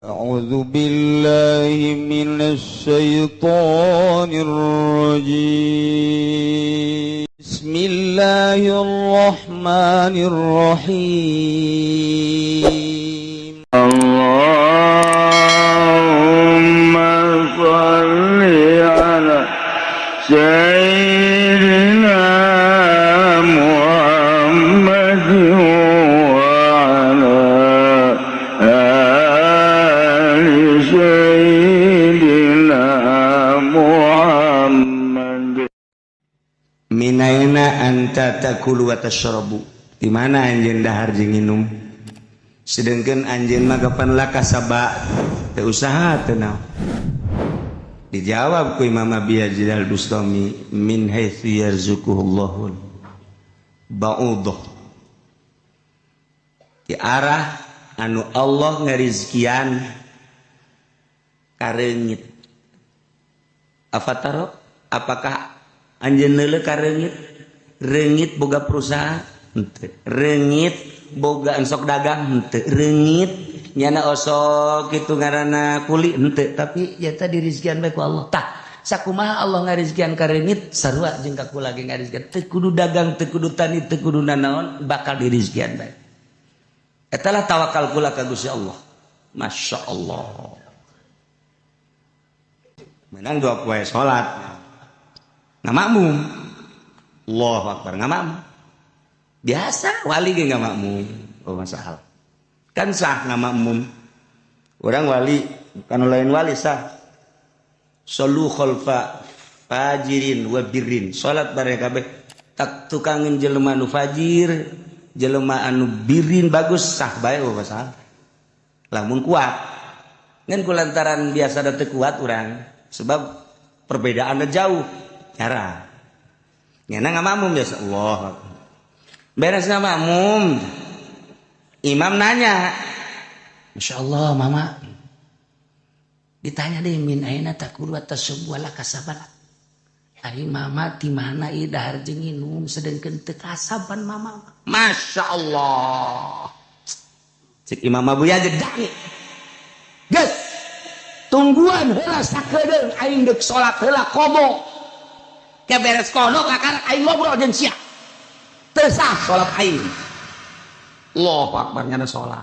A'udzu billahi minasy syaithanir rajim. Bismillahirrahmanirrahim. Allahumma shalli ala sayyidina Muhammad wa ala ali sayyidina Muhammad. Minaina anta takulu wa tashrabu. Di mana anjeun dahar jeung nginum? Sedangkan anjeun mah kapan lakasaba teu usaha teu naon. Dijawab ku Imam Abi Yazid Al-Bustami, min haitsu yarzuquhullahu ba'udah. Di arah anu Allah ngarizkian kareungit. Afataro, apakah anjeun neuleuh kareungit? Reungit boga perusahaan henteu, reungit boga ensok dagang henteu, reungit nyana osok kitu ngaranna kuli henteu, tapi nyata dirizkian bae ku Allah. Tah, sakumaha Allah ngarizkian ka reungit sarua jeung ka kula ge ngarizkian. Teu kudu dagang, teu kudu tani, teu kudu nanaon, bakal dirizkian bae. Eta lah tawakal kula ka Gusti Allah. Masya Allah. Menang dua poe salat. Ngamakmum. Allahu Akbar, ngamakmum. Biasa wali ge ngamakmum. Oh masalah. Kan sah ngamakmum. Orang wali, bukan lain wali sah. Solu khalfa fajirin wa birrin. Salat bareng kabeh tak tukangin jelema nu fajir, jelema anu birin bagus sah bae oh masalah. Lamun kuat. Ngan kulantaran biasa da teu kuat urang sebab perbedaannya jauh. Cara. Nyana ngamakmum biasa Allah. Beres ngamakmum. Imam nanya, Masya Allah mama. Ditanya deh, min aina takulu atas sebuah kasaban. Ari mama di mana ieu dahar jeung nginum sedengkeun teu kasaban mama. Masya Allah. Cek Imam Abu Yazid dangi. Geus, tungguan heula sakedeung aing deuk salat heula komo. Ke beres kono kakara aing ngobrol jeung sia. Teu sah salat aing. Allahu Akbar nyana salat.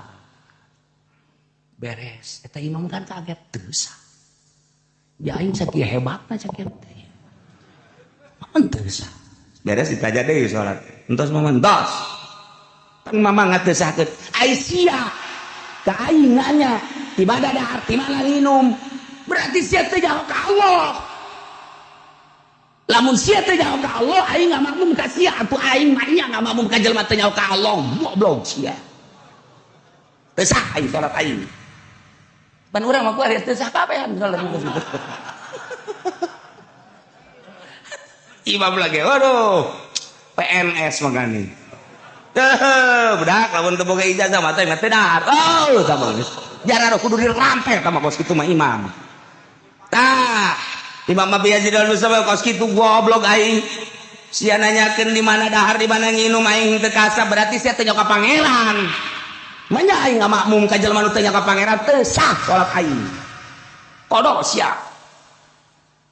Beres, eta imam kan kaget teu sah. Ya aing sakieu hebatna sakieu teh. Mama teu sah. Beres ditaja deui salat. Entos mama entos. Pan mama ngateu sahkeun. Ai sia ka aing nanya, di mana dahar, di mana minum. Berarti sia teh nyaho ka Allah. Lamun sia teh nyaho ka Allah, aing ngamakmum ka sia atuh aing mah nya ngamakmum ka jelema teh nyaho ka Allah. Goblok sia. Teu sah aing salat aing. Pan urang mah kuari teu sah kabehan salat gitu. Imam lagi, waduh, PNS makanya. Budak lamun teu boga ijazah mah teh teu dahar. Oh, tah mah geus. Jarang kudu dirampel ka mah kos kitu mah imam. Tah, Imam Abi Yazid Al-Bustami kos kitu goblok aing. Sia nanyakeun di mana dahar, di mana nginum aing teu kasab, berarti sia teu nyaho ka pangeran. Manya aing ngamakmum ka jelema nu teu nyaho ka pangeran teu sah salat aing. Kodok sia.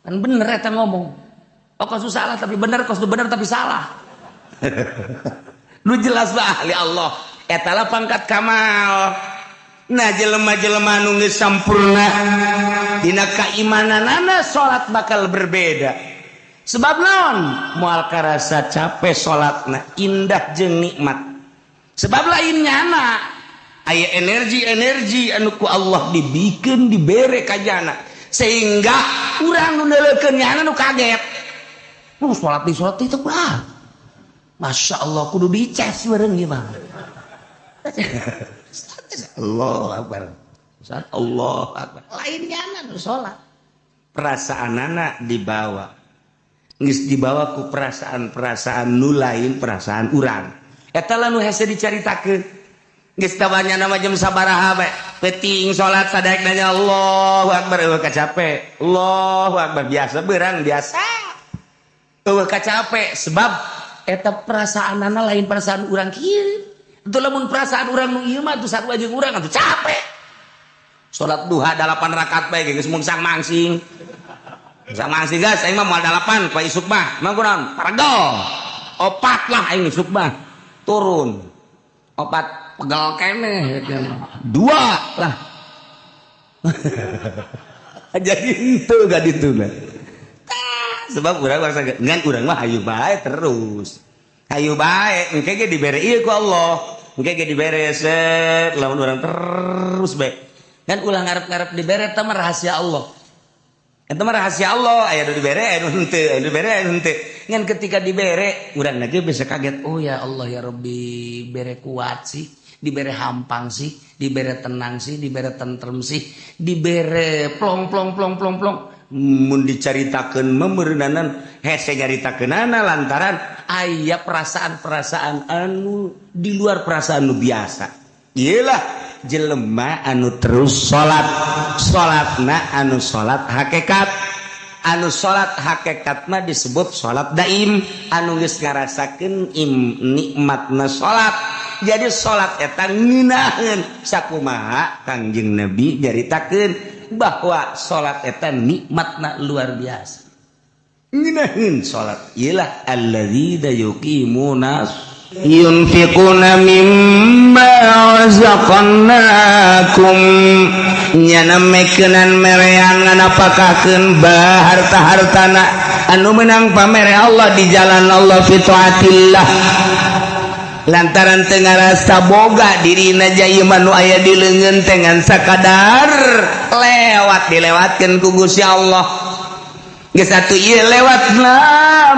Kan bener eta ngomong. Oh kos salah tapi bener, kos bener tapi salah. Nu jelas lah ahli Allah. Eta lah pangkat kamal. Nah jelema-jelema nu geus sampurna dina kaimananana salat bakal berbeda. Sebab naon? Moal karasa capek salatna, indah jeung nikmat. Sebab lain nyana aya energi-energi anu ku Allah dibikeun dibere ka jana sehingga urang nu neuleukeun nyana nu kaget. Nu salat di salat itu kurang. Masya Allah kudu dicas bareng ieu mah. Allah Akbar. Allah Akbar. Lain nyana nu salat. Perasaanana dibawa. Geus dibawa ku perasaan-perasaan nu lain perasaan urang. Eta lah nu hese dicaritakeun. Geus tabanya nama jam sabaraha bae. Peuting salat sadaek nanya Allahu Akbar eueuh kacape. Allahu Akbar biasa beurang biasa. Eueuh kacape sebab eta perasaanana lain perasaan urang kieu. Itu lamun perasaan urang nu ieu mah atuh sarua jeung urang atuh capek. Salat duha 8 rakaat bae geus mungsang mangsing. Mungsang mangsing geus aing mah moal 8 poe isuk mah. Emang kunaon? Paregel. Opat lah aing isuk mah. Turun. Opat pegel keneh. 2 lah. Jadi henteu ga dituna. Sebab urang bangsa ngan urang mah hayu bae terus. Hayu bae engke ge dibere ieu ku Allah. Engke ge dibere set lamun urang terus bae. Kan ulah ngarep-ngarep dibere eta mah rahasia Allah. Eta mah rahasia Allah, aya nu dibere aya nu henteu, aya nu dibere aya nu henteu. Ngan ketika dibere urang ge bisa kaget, oh ya Allah ya Rabbi, bere kuat sih, dibere hampang sih, dibere tenang sih, dibere tentrem sih, dibere plong plong plong plong plong. Mun dicaritakeun meureunanan hese nyaritakeunana lantaran aya perasaan-perasaan anu di luar perasaan nu biasa. Iyalah jelema anu terus salat, salatna anu salat hakikat, anu salat hakikat mah disebut salat daim, anu geus ngarasakeun nikmatna salat. Jadi salat eta ngeunaheun sakumaha Kangjeng Nabi nyaritakeun bahwa salat eta nikmatna luar biasa. Ngeunaheun salat iyalah alladzina yuqimuna yunfiquna mimma razaqnakum nyana mekeunan merean nganapakakeun harta-hartana anu meunang pamere Allah di jalan Allah fi taatillah lantaran teu ngarasa boga dirina jaieu mah nu aya di leungeun teh ngan sakadar lewat dilewatkeun ku Gusti Allah. Geus atuh ieu lewatna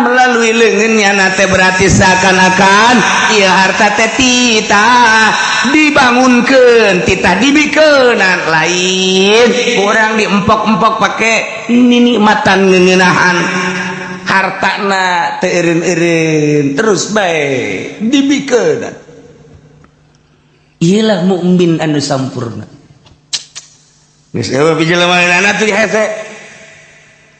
melalui leungeunnya na teh berarti seakan-akan ieu harta teh titah dibangunkeun, titah dibikeunan lain kurang diempok-empok pake ninikmatan ngeuneunahan hartana teu eureun-eureun terus bae dibikeunan. Ieulah mukmin anu sampurna. Geus eueuh pijelema tuh hese.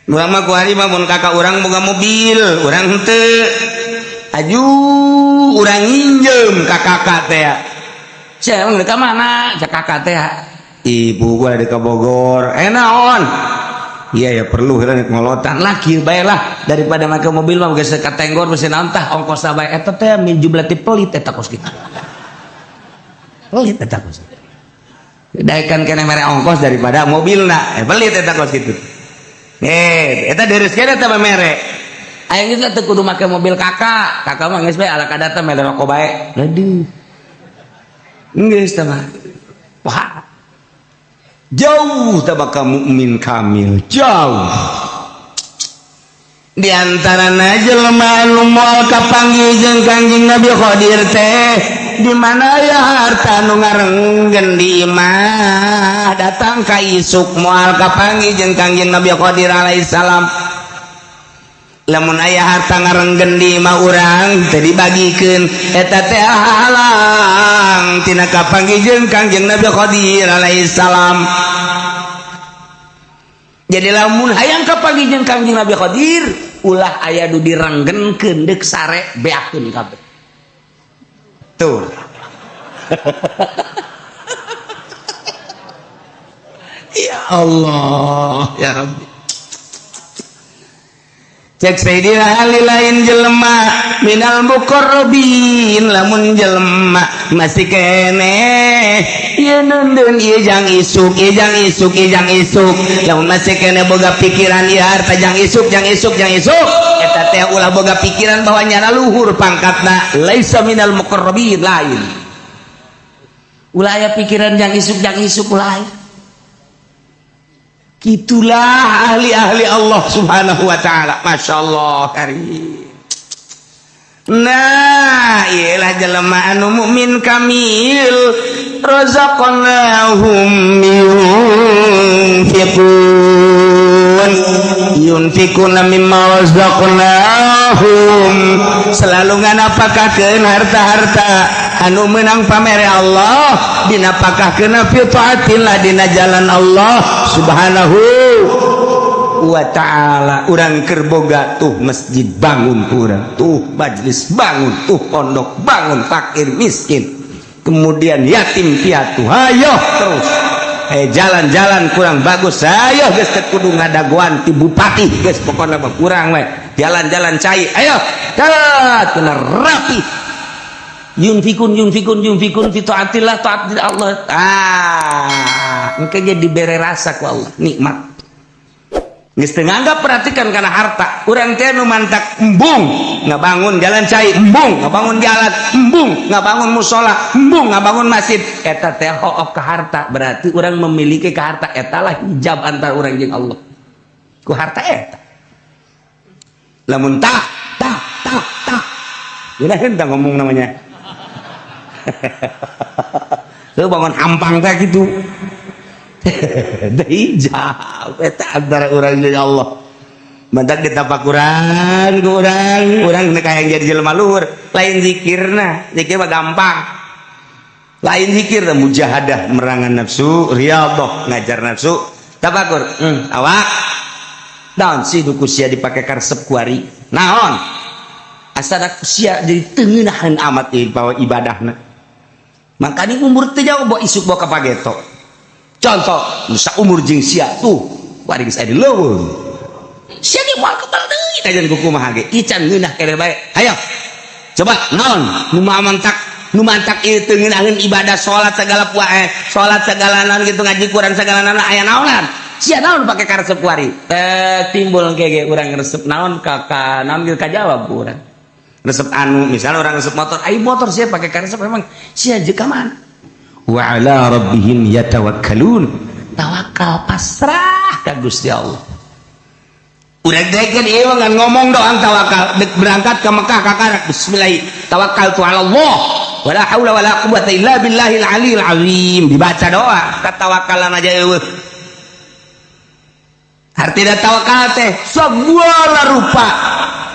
Urang mah kuari mah mun kakak urang boga mobil, urang henteu. Aju urang nginjem ka kakak teh. Sia emang ka mana? Cak kakak teh. Ibu gua di ka Bogor. Eh naon? Iya ya perlu heula ngolotan lah kieu bae lah daripada make mobil mah geus katenggor beusi naon tah ongkos bae eta teh min jumlah ti pelit eta kos kitu. Pelit eta kos. Daekan keneh mere ongkos daripada mobilna. Eh pelit eta kos kitu. Eta deres kene teh mere. Aing geus teu kudu make mobil kakak. Kakak mah geus bae ala kadar teh mere rokok bae. Aduh. Geus teh mah. Wah. Jauh teh bakal mukmin kamil, jauh. Di antarana jelema anu moal kapanggih jeung Kangjeng Nabi Khadir teh di mana ya harta nu ngarenggen di imah datang ka isuk moal kapanggih jeung Kangjeng Nabi Khadir alaihi salam. Lamun aya harta ngarenggen di imah urang teu dibagikeun eta teh halang tina kapanggih jeung Kangjeng Nabi Khadir alaihi salam. Jadi lamun hayang kapanggih jeung Kangjeng Nabi Khadir ulah aya nu direnggenkeun deuk sare beakeun kabeh. Tuh. Ya Allah, ya Rabbi. Cek Sayyidina Ali lain jelema minal muqarrabin lamun jelema masih keneh ieu neundeun ieu jang isuk ieu jang isuk ieu jang isuk lamun masih keneh boga pikiran ieu harta jang isuk jang isuk jang isuk eta teh ulah boga pikiran bahwa nyana luhur pangkatna laisa minal muqarrabin lain ulah aya pikiran jang isuk ulah aya. Itulah ahli-ahli Allah Subhanahu wa ta'ala. Masya Allah karim. Nah, iyalah jelema anu mukmin kamil razaqnahum yunfiqun yunfiquna mimma razaqnahum selalu nganapakakeun harta-harta anu menang pamere Allah dinapakahkeun fi taatillah dina jalan Allah Subhanahu wa ta'ala. Urang keur boga tuh masjid bangun urang, tuh majelis bangun, tuh pondok bangun, fakir miskin, kemudian yatim piatu, hayo terus. Jalan-jalan kurang bagus. Ayo geus teu kudu ngadagoan ti bupati geus pokona mah kurang we. Jalan-jalan cai. Ayo, tat kena rapi. Yunfikun yunfikun yunfikun fi taatillah taat Allah. Ah, engke ge dibere rasa ku Allah nikmat. Geus teu nganggap perhatikan kana harta. Urang teh nu mantak embung ngabangun jalan cai, embung ngabangun jalan, embung ngabangun musola, embung ngabangun masjid. Eta teh hook ka harta, berarti urang memiliki ka harta. Eta lah hijab antara urang jeung Allah. Ku harta eta. Lamun tah tah tah tah. Geuna tah ngomong namanya. Lu bangun hampang teh kitu. Hijab eta antara urang jeung Allah. Mantak ditapakuran ku urang, urang hayang jadi jelema luhur, lain zikirna, zikir mah gampang. Lain zikir mujahadah merangan nafsu, riyadhah ngajar nafsu, tapakur. Awak naon sih nu ku sia dipake karesep kuari? Naon? Asana ku sia jadi teu ngeunaheun amat ieu bawa ibadahna. Makanya umur teu jauh bawa isuk bawa ka pageto. Contoh, nusa umur jeung sia tuh, kuari geus aya di leuweung. Sia ge moal kebal deui kajian ku kumaha ge. Ican ngeunah keneh bae. Hayo. Coba naon nu mantak ieu teu ngeunaheun ibadah salat segala puae, salat segala naon gitu ngaji Quran segala naon aya naonan. Sia naon pake karesep kuari? Timbul engke ge urang resep naon ka naon ge kajawab ku urang. Resep anu misalnya orang resep motor, ai motor sia pake karesep memang sia jeung ka mana? Wa ala rabbihim yatawakkalun. Tawakal pasrah ka Gusti Allah. Urang teh kan ieu ngan ngomong doang tawakal, dek berangkat ke Mekah ka karak bismillah tawakkaltu ala Allah wala haula wala quwata illa billahil aliyil azim. Dibaca doa katawakalan aja eueuh. Artina tawakal teh segala rupa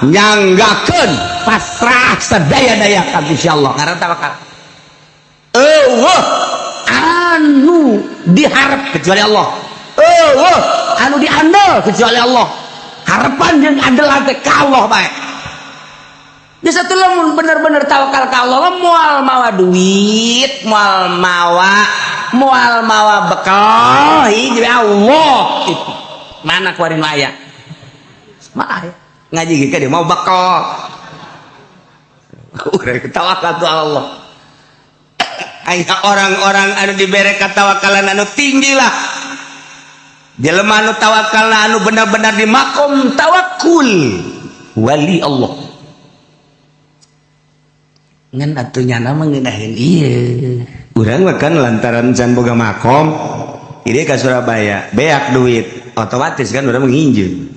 nyanggakeun pasrah sadaya-daya ka Gusti Allah. Ngaran tawakal. Eueuh anu diharap kecuali Allah. Eueuh anu diandel kecuali Allah. Harapan jeung andel teh ka Allah bae. Geus atuh lamun bener-bener tawakal ka Allah moal mawa duit, moal mawa bekal hiji Allah. Itu. Mana kuari nu aya? Mah aya. Ngaji ge ka dia mau bekal. Urang tawakal tu Allah. Aya orang-orang anu dibere katawakalan anu tinggi lah. Jelema anu tawakalna anu benar-benar di makom tawakul wali Allah. Ngan atuh nyana mah ngeunaheun ieu. Urang mah kan lantaran can boga makom, ieu ka Surabaya, beak duit, otomatis kan urang nginjem.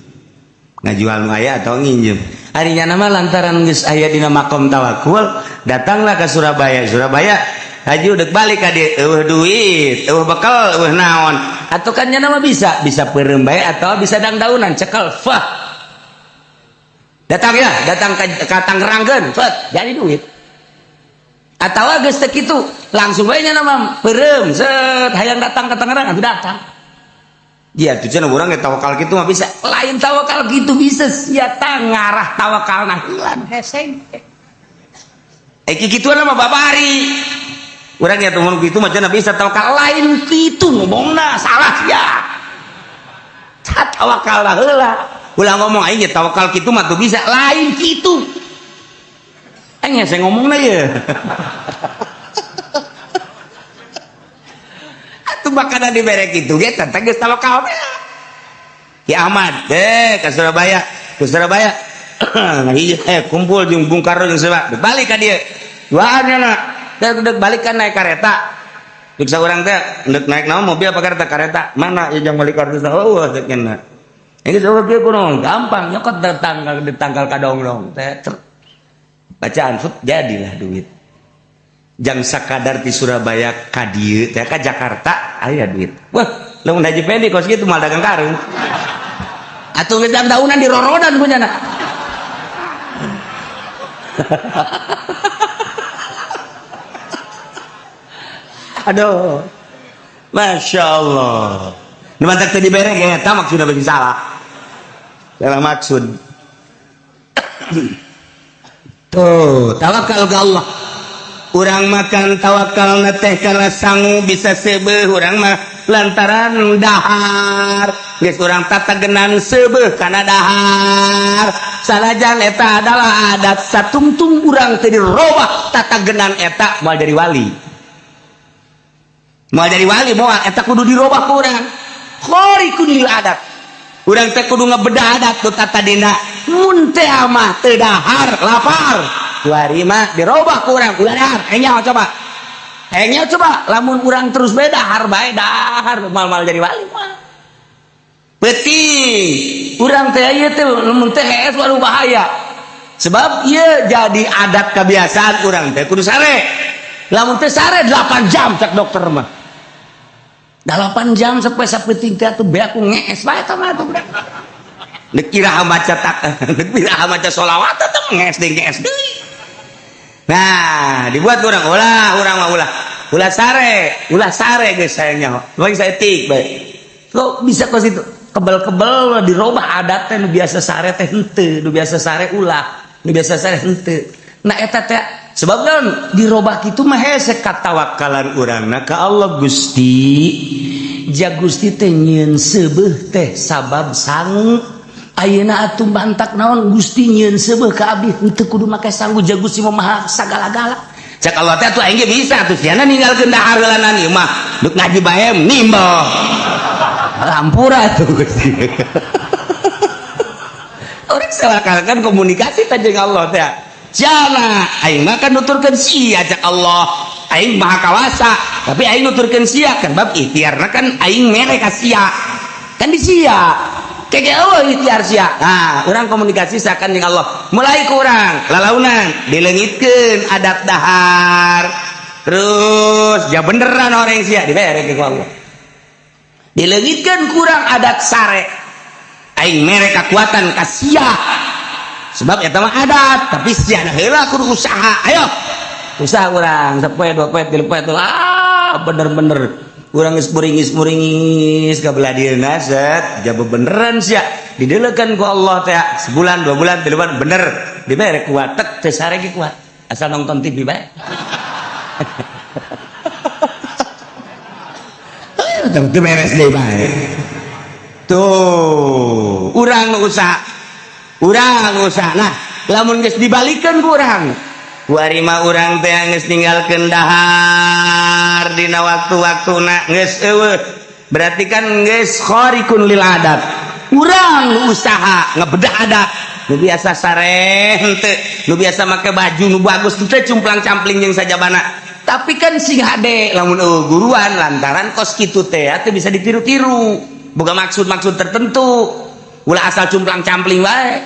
Ngajual nu aya atau nginjem. Ari nyana mah lantaran geus aya dina makom tawakul, datanglah ke Surabaya. Surabaya haji udah balik ka dieu, eueuh duit, eueuh bekal, eueuh naon. Atuh kan nyana mah bisa peureum bae atau bisa dangdaunan cekel, fah. Datang ya, datang ka Tangerangkeun, fet, jadi duit. Atawa geus teu kitu, langsung bae nyana mah peureum, set hayang datang ka Tangerang atuh datang. Ya tuh cenah urang ge tawakal kitu mah bisa. Lain tawakal kitu bisa sia ngarah tawakalna hilang heseng. Eh kikituan mah babari. Urang ya temen kitu mah cenah bisa tawakal lain kitu ngomongna salah sia. Tawakal lah heula. Ulah ngomong aing ge tawakal kitu mah tuh bisa lain kitu. Aing hese ngomongna ye. Atuh makanan dibere kitu ge teh geus tawakal teh. Ki Ahmad deh ka Surabaya, ke Surabaya. Ngahiji kumpul jeung Bung Karno jeung sebab balik ka dieu. Duaan nya dek balik kan naik kereta. Dek saurang teh ndek naik naon mobil apa kereta? Kereta. Mana ieu jang balik kartu? Oh, cek nya. Ini coba kieu kunaon? Gampang nyokot datang di tangkal kadonglong teh. Bacaan fut jadilah duit. Jang sakadar di Surabaya ka dieu teh ka Jakarta aya duit. Wah, lamun Haji Pendi kos kitu moal dagang karung. Atuh geus daunan dirorodan ku nyana. Aduh, Masya Allah. Nu mantak teu dibere ge eta maksudna bagi salah. Salah maksud. Tuh, tawakal ka Allah. Urang makan tawakal teh kana sangu bisa seubeuh urang mah Lantaran dahar geus urang tatagenan seubeuh kana dahar. Sanajan eta adalah adat satungtung urang teu dirobah tatagenan eta moal jadi wali. Moal jadi wali moal eta kudu dirobah ku urang. Khariqun lil adat. Urang teh kudu ngebedah adat tu tatadina. Mun teh mah teu dahar lapar. Kuari mah dirobah ku urang ulah dahar. Hayang coba. Hayangnya coba lamun urang terus bae dahar bae dahar mal-mal jadi wali mah. Penting urang teh ieu teh lamun teh hees waduh bahaya. Sebab ieu jadi adat kebiasaan urang teh kudu sare. Lamun teh sare 8 jam cek dokter mah. 8 jam sampai sapenting teh atuh beak ku ngees bae eta mah atuh budak. Deuk iraha maca tak, deuk iraha maca sholawat teh ngees deui ngees deui. Nah, dibuat urang ulah, urang mah ulah. Ulah sare geus sayangnya. Bagi saya tik bae. Kok bisa kos itu? Kebel-kebel dirobah adat teh nu biasa sare teh henteu, nu biasa sare ulah, nu biasa sare henteu. Nah eta teh sebab naon dirobah kitu mah hese katawakalan urangna ka Allah Gusti. Ja Gusti teh nyieun seubeuh teh sabab sangu. Ayeuna atuh bantak naon Gusti nyieun seubeuh ka abdi henteu kudu make sangu ja Gusti mah maha sagala-gala. Cek Allah teh atuh aing ge bisa atuh siana ninggalkeun dahar heulanan ieu mah deuk ngaji bae nimbel. Hampura tuh Gusti. Urang salakalkan komunikasi teh jeung Allah teh. Siana aing mah kan nuturkeun sia cek Allah. Aing maha kawasa, tapi aing nuturkeun sia kan bab ikhtiarna kan aing mere ka sia. Kan di sia. Keke eueuh ikhtiar sia. Nah, urang komunikasi sakan jeung Allah. Mulai kurang lalaunan dileungitkeun adat dahar. Terus ja beneran orang sia dibere ku Allah. Dileungitkeun kurang adat sare. Aing mere kakuatan ka sia. Sebab eta mah adat, tapi sia heula kudu usaha. Ayo. Usaha urang sapoe dua poe tilu poe ah bener-bener urang geus muringis-muringis ka belah dieuna set ja bebeneran sia dideulekeun ku Allah teh sebulan dua bulan tilu bulan bener dibere kuat tek teu sare ge kuat asal nonton TV bae. Teu beres deui bae. Tuh urang nu usaha urang usaha. Nah lamun geus dibalikeun ku urang kuari mah urang teh geus ninggalkeun dahar dina waktu-waktuna geus eueuh berarti kan geus khariqun lil adat. Urang usaha ngebedah adat nu biasa sare henteu nu biasa make baju nu bagus henteu cumplang-campling jeung sajabana tapi kan sing hade lamun eueuh guruan lantaran kos kitu teh teu bisa ditiru-tiru boga maksud-maksud tertentu ulah asal cumplang-campling wae.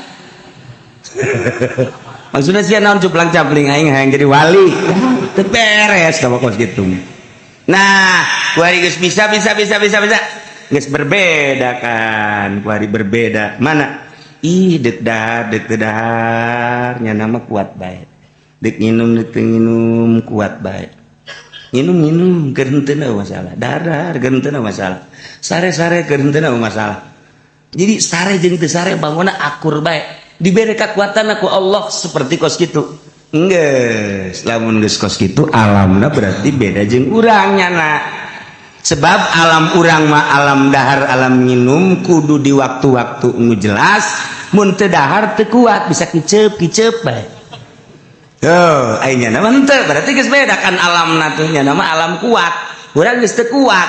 Maksudnya sih naon cumplang-campling aing hayang jadi wali. Teu beres ka kos kitu. Nah, kuari geus bisa bisa bisa bisa bisa. Geus berbeda kan, kuari berbeda. Mana? Ih, deuk dahar, deuk teu dahar, nya nama kuat bae. Deuk nginum, deuk teu nginum, kuat bae. Nginum-nginum keur henteu masalah. Dahar-dahar keur henteu masalah. Sare-sare keur henteu masalah. Jadi sare jeung teu sare bangunna akur bae. Diberi kekuatan aku Allah seperti kos kitu. Geus, lamun geus kos kitu alamna berarti beda jeung urang nyana. Sebab alam urang mah alam dahar, alam minum kudu di waktu-waktu nu jelas, mun teu dahar teu kuat bisa kiceup-kiceup bae. Tuh, aing nyana mah henteu, berarti geus beda kan alamna tuh nyana mah alam kuat. Urang geus teu kuat.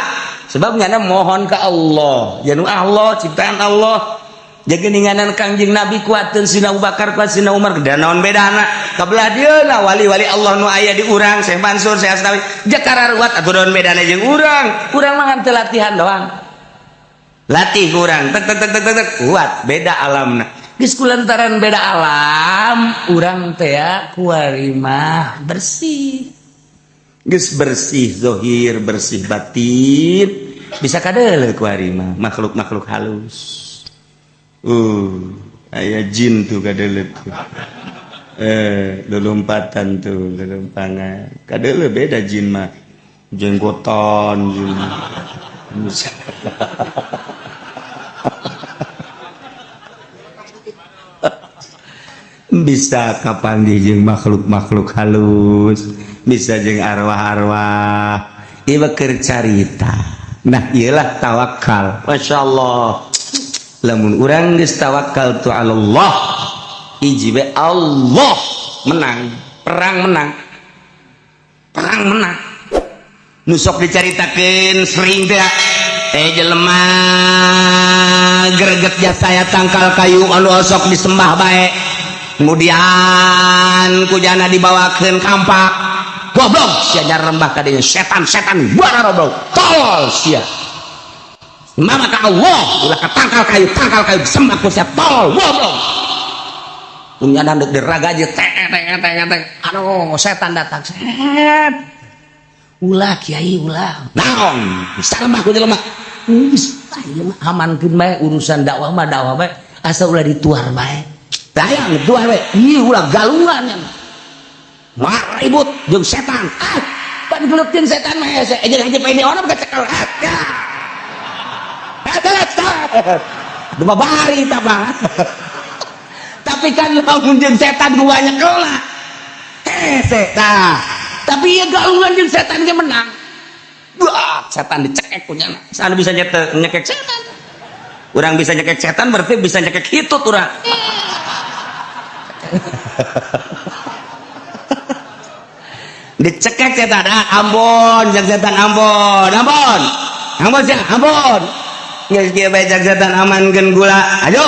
Sebab nyana mohon ka Allah, ya nu Allah ciptaan Allah. Jageninganan Kangjeng Nabi kuateun Sina Abu Bakar kuat Sina Umar dan naon bedana kabelah dieuna wali-wali Allah nu aya di urang Syekh Mansur Syekh Asnawi jakara ruwat atuh naon bedana jeung urang urang mah teu latihan doang latih urang tek tek tek tek tek kuat beda alamna geus kulantaran beda alam urang teh kuari mah bersih geus bersih zahir bersih batin bisa kadeuleu kuari mah makhluk-makhluk halus. Aya jin tuh kadeuleu tuh. Lulumpatan tuh, lulumpangan. Kadeuleu beda jin mah. Jenggotan jin. Bisa kapanggih jeung makhluk-makhluk halus, bisa jeung arwah-arwah. Ieu keur carita. Nah, iyalah tawakal. Masya Allah. Lamun urang geus tawakal tu Allah, hiji bae Allah menang, perang menang. Perang menang. Nu sok dicaritakeun sering teh jelema greget jasa ya tangkal kayu anu osok disembah bae. Kemudian kujana dibawakeun kampak. Goblok sia rembah ka dinya setan-setan goblok. Tolol sia. Mama ka Allah ulah ka tangkal kayu disembah ku sia tolol goblok. Punya dek diragaji teng teng teng teng. Aduh setan datang. Set. Ulah kiai ulah. Naon? Salemah ku jelema. Geus ieu mah amankeun bae urusan dakwah mah dakwah bae asa ulah dituar bae. Dayang dituar bae. Ih ulah galungan nya. Mah ribut jeung setan. Ah, pan gelut jeung setan mah hese. Jeung hiji poe orang kecekel. Ya. Dua bari ta mah. Tapi kan lamun jeung setan ku banyak keula. Hese tah. Tapi ya galungan jeung setan ge menang. Wah, setan dicekek ku nyana. Anu bisa nyekek setan. Urang bisa nyekek setan berarti bisa nyekek hitut urang. Dicekek setan, ah, ampun, jeung setan ampun, ampun. Ampun sia, ampun. Geus kieu bae jeung setan amankeun gula. Ayo.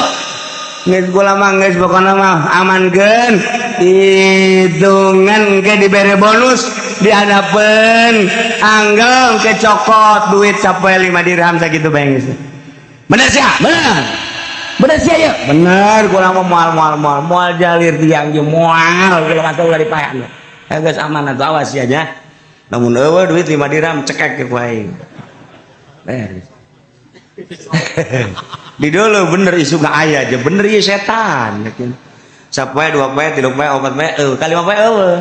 Geus gula mah geus pokona mah amankeun. Hitungan ke dibere bonus dihadapeun anggel ke cokot duit sampai 5 dirham sakitu bae geus. Bener sia? Bener. Bener sia ya? Bener gula mah moal moal moal moal jalir tiang jeung moal gula mah ulah dipayan. Geus aman atuh awas sia nya. Lamun eueuh duit 5 dirham cekek ku aing. Beres. Di dulu bener isu gak aya aja bener ieu setan. Sapoe 2 poe 3 poe 4 poe eueuh ka 5 poe eueuh.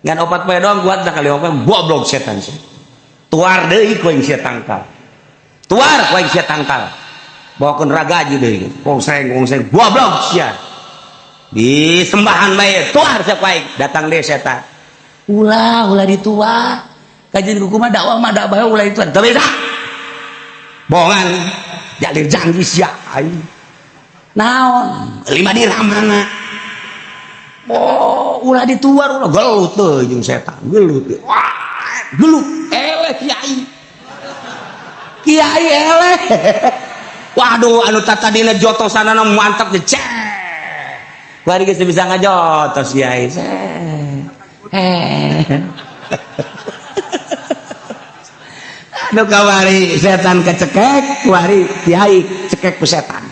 Ngan 4 poe doang kuat dah ka 5 poe goblok setan sih. Tuar deui ku aing sia tangkal. Tuar ku aing sia tangkal. Bawakeun ragaji deui. Kongseng goblok sia. Di sembahan bae tuar sia ku aing datang deui setan. Ulah ulah dituar. Kajian kumaha dakwah mah dakwah ulah dituar. Teu bisa. Bohongan jalir janji sia aing. Naon 5 dirham mana oh ulah dituar ulah gelut teu jeung setan gelut wah gelut eleh kiai kiai eleh waduh anu tatadina jotosanana mantap teh cek bari geus bisa ngajotos kiai aduh kawari setan kecekek kuari kiai cekek ku setan.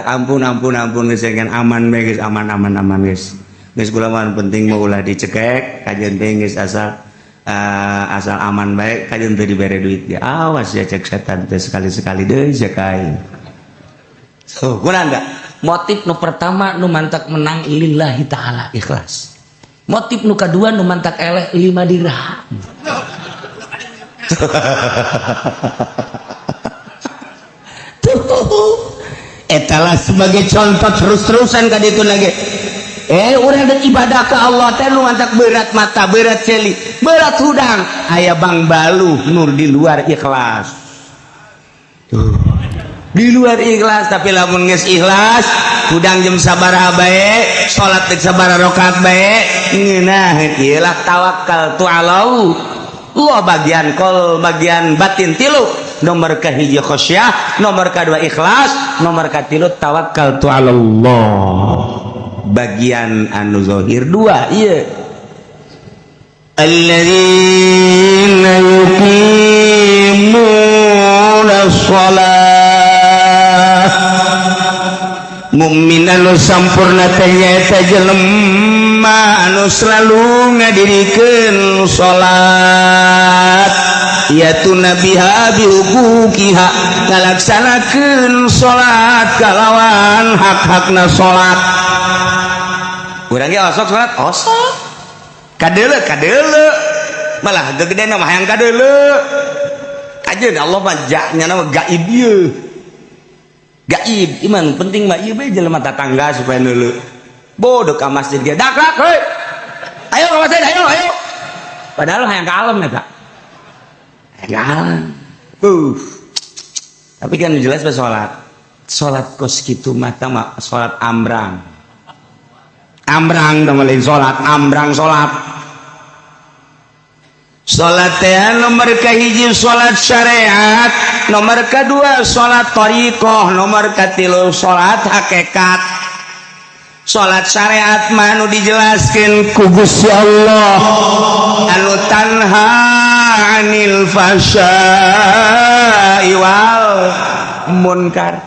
Ampun ampun ampun geus aman bae geus aman aman aman geus. Geus kula mah penting mah ulah dicekek kajeun teh geus asal asal aman bae kajeun teu dibere duit ge. Awas ya cek setan teh sekali-sekali deui cek aing. So, kurang enggak? Motif nu pertama nu mantak menang lillahi taala ikhlas. Motif nu kadua nu mantak eleh 5 dirham. Etalah sebagai contoh terus-terusan ka ditu lagi. Urang deuk ibadah ka Allah teh nu mantak berat mata, berat celi, berat hudang. Aya bang baluh nur di luar ikhlas. Tuh. Di luar ikhlas tapi lamun geus ikhlas, hudang jam sabaraha bae, salat teh sabaraha rakaat bae, ngeunah ieu lah tawakal tu Allah. Allah bagian kol, bagian batin tilu. Nomor kahiji khasyah, nomor kedua ikhlas, nomor katilu tawakal tu Allah. Bagian anu zahir dua ieu. Alladzina yuqimuna shalah. Mukmin anu sampurna teh nyaeta jelema anu selalu ngadirikeun salat. Yatuna biha bihuquqiha ngalaksanakeun salat kalawan hak-hakna salat. Urang ge osok salat osok. Kadeuleu kadeuleu. Malah gegedena mah hayang kadeuleu. Kajeun Allah mah nyana mah gaib ieu. Gaib iman penting mah ieu bae jelema tatangga supaya neuleu. Bodoh ka masjid ge dak dak heuy. Ayo ka masjid ayo ayo. Padahal hayang ka alam eta, hayang ka alam. Tapi kan jelas bah salat, salat kos kitu mah mah salat ambrang ambrang tah, lain salat ambrang. Salat, salat teh nomor kahiji salat syariat, nomor kedua salat thariqah, nomor katilu salat hakikat. Salat syariat mah nu dijelaskeun ku Gusti Allah, anu tanha anil fahsya'i wal munkar.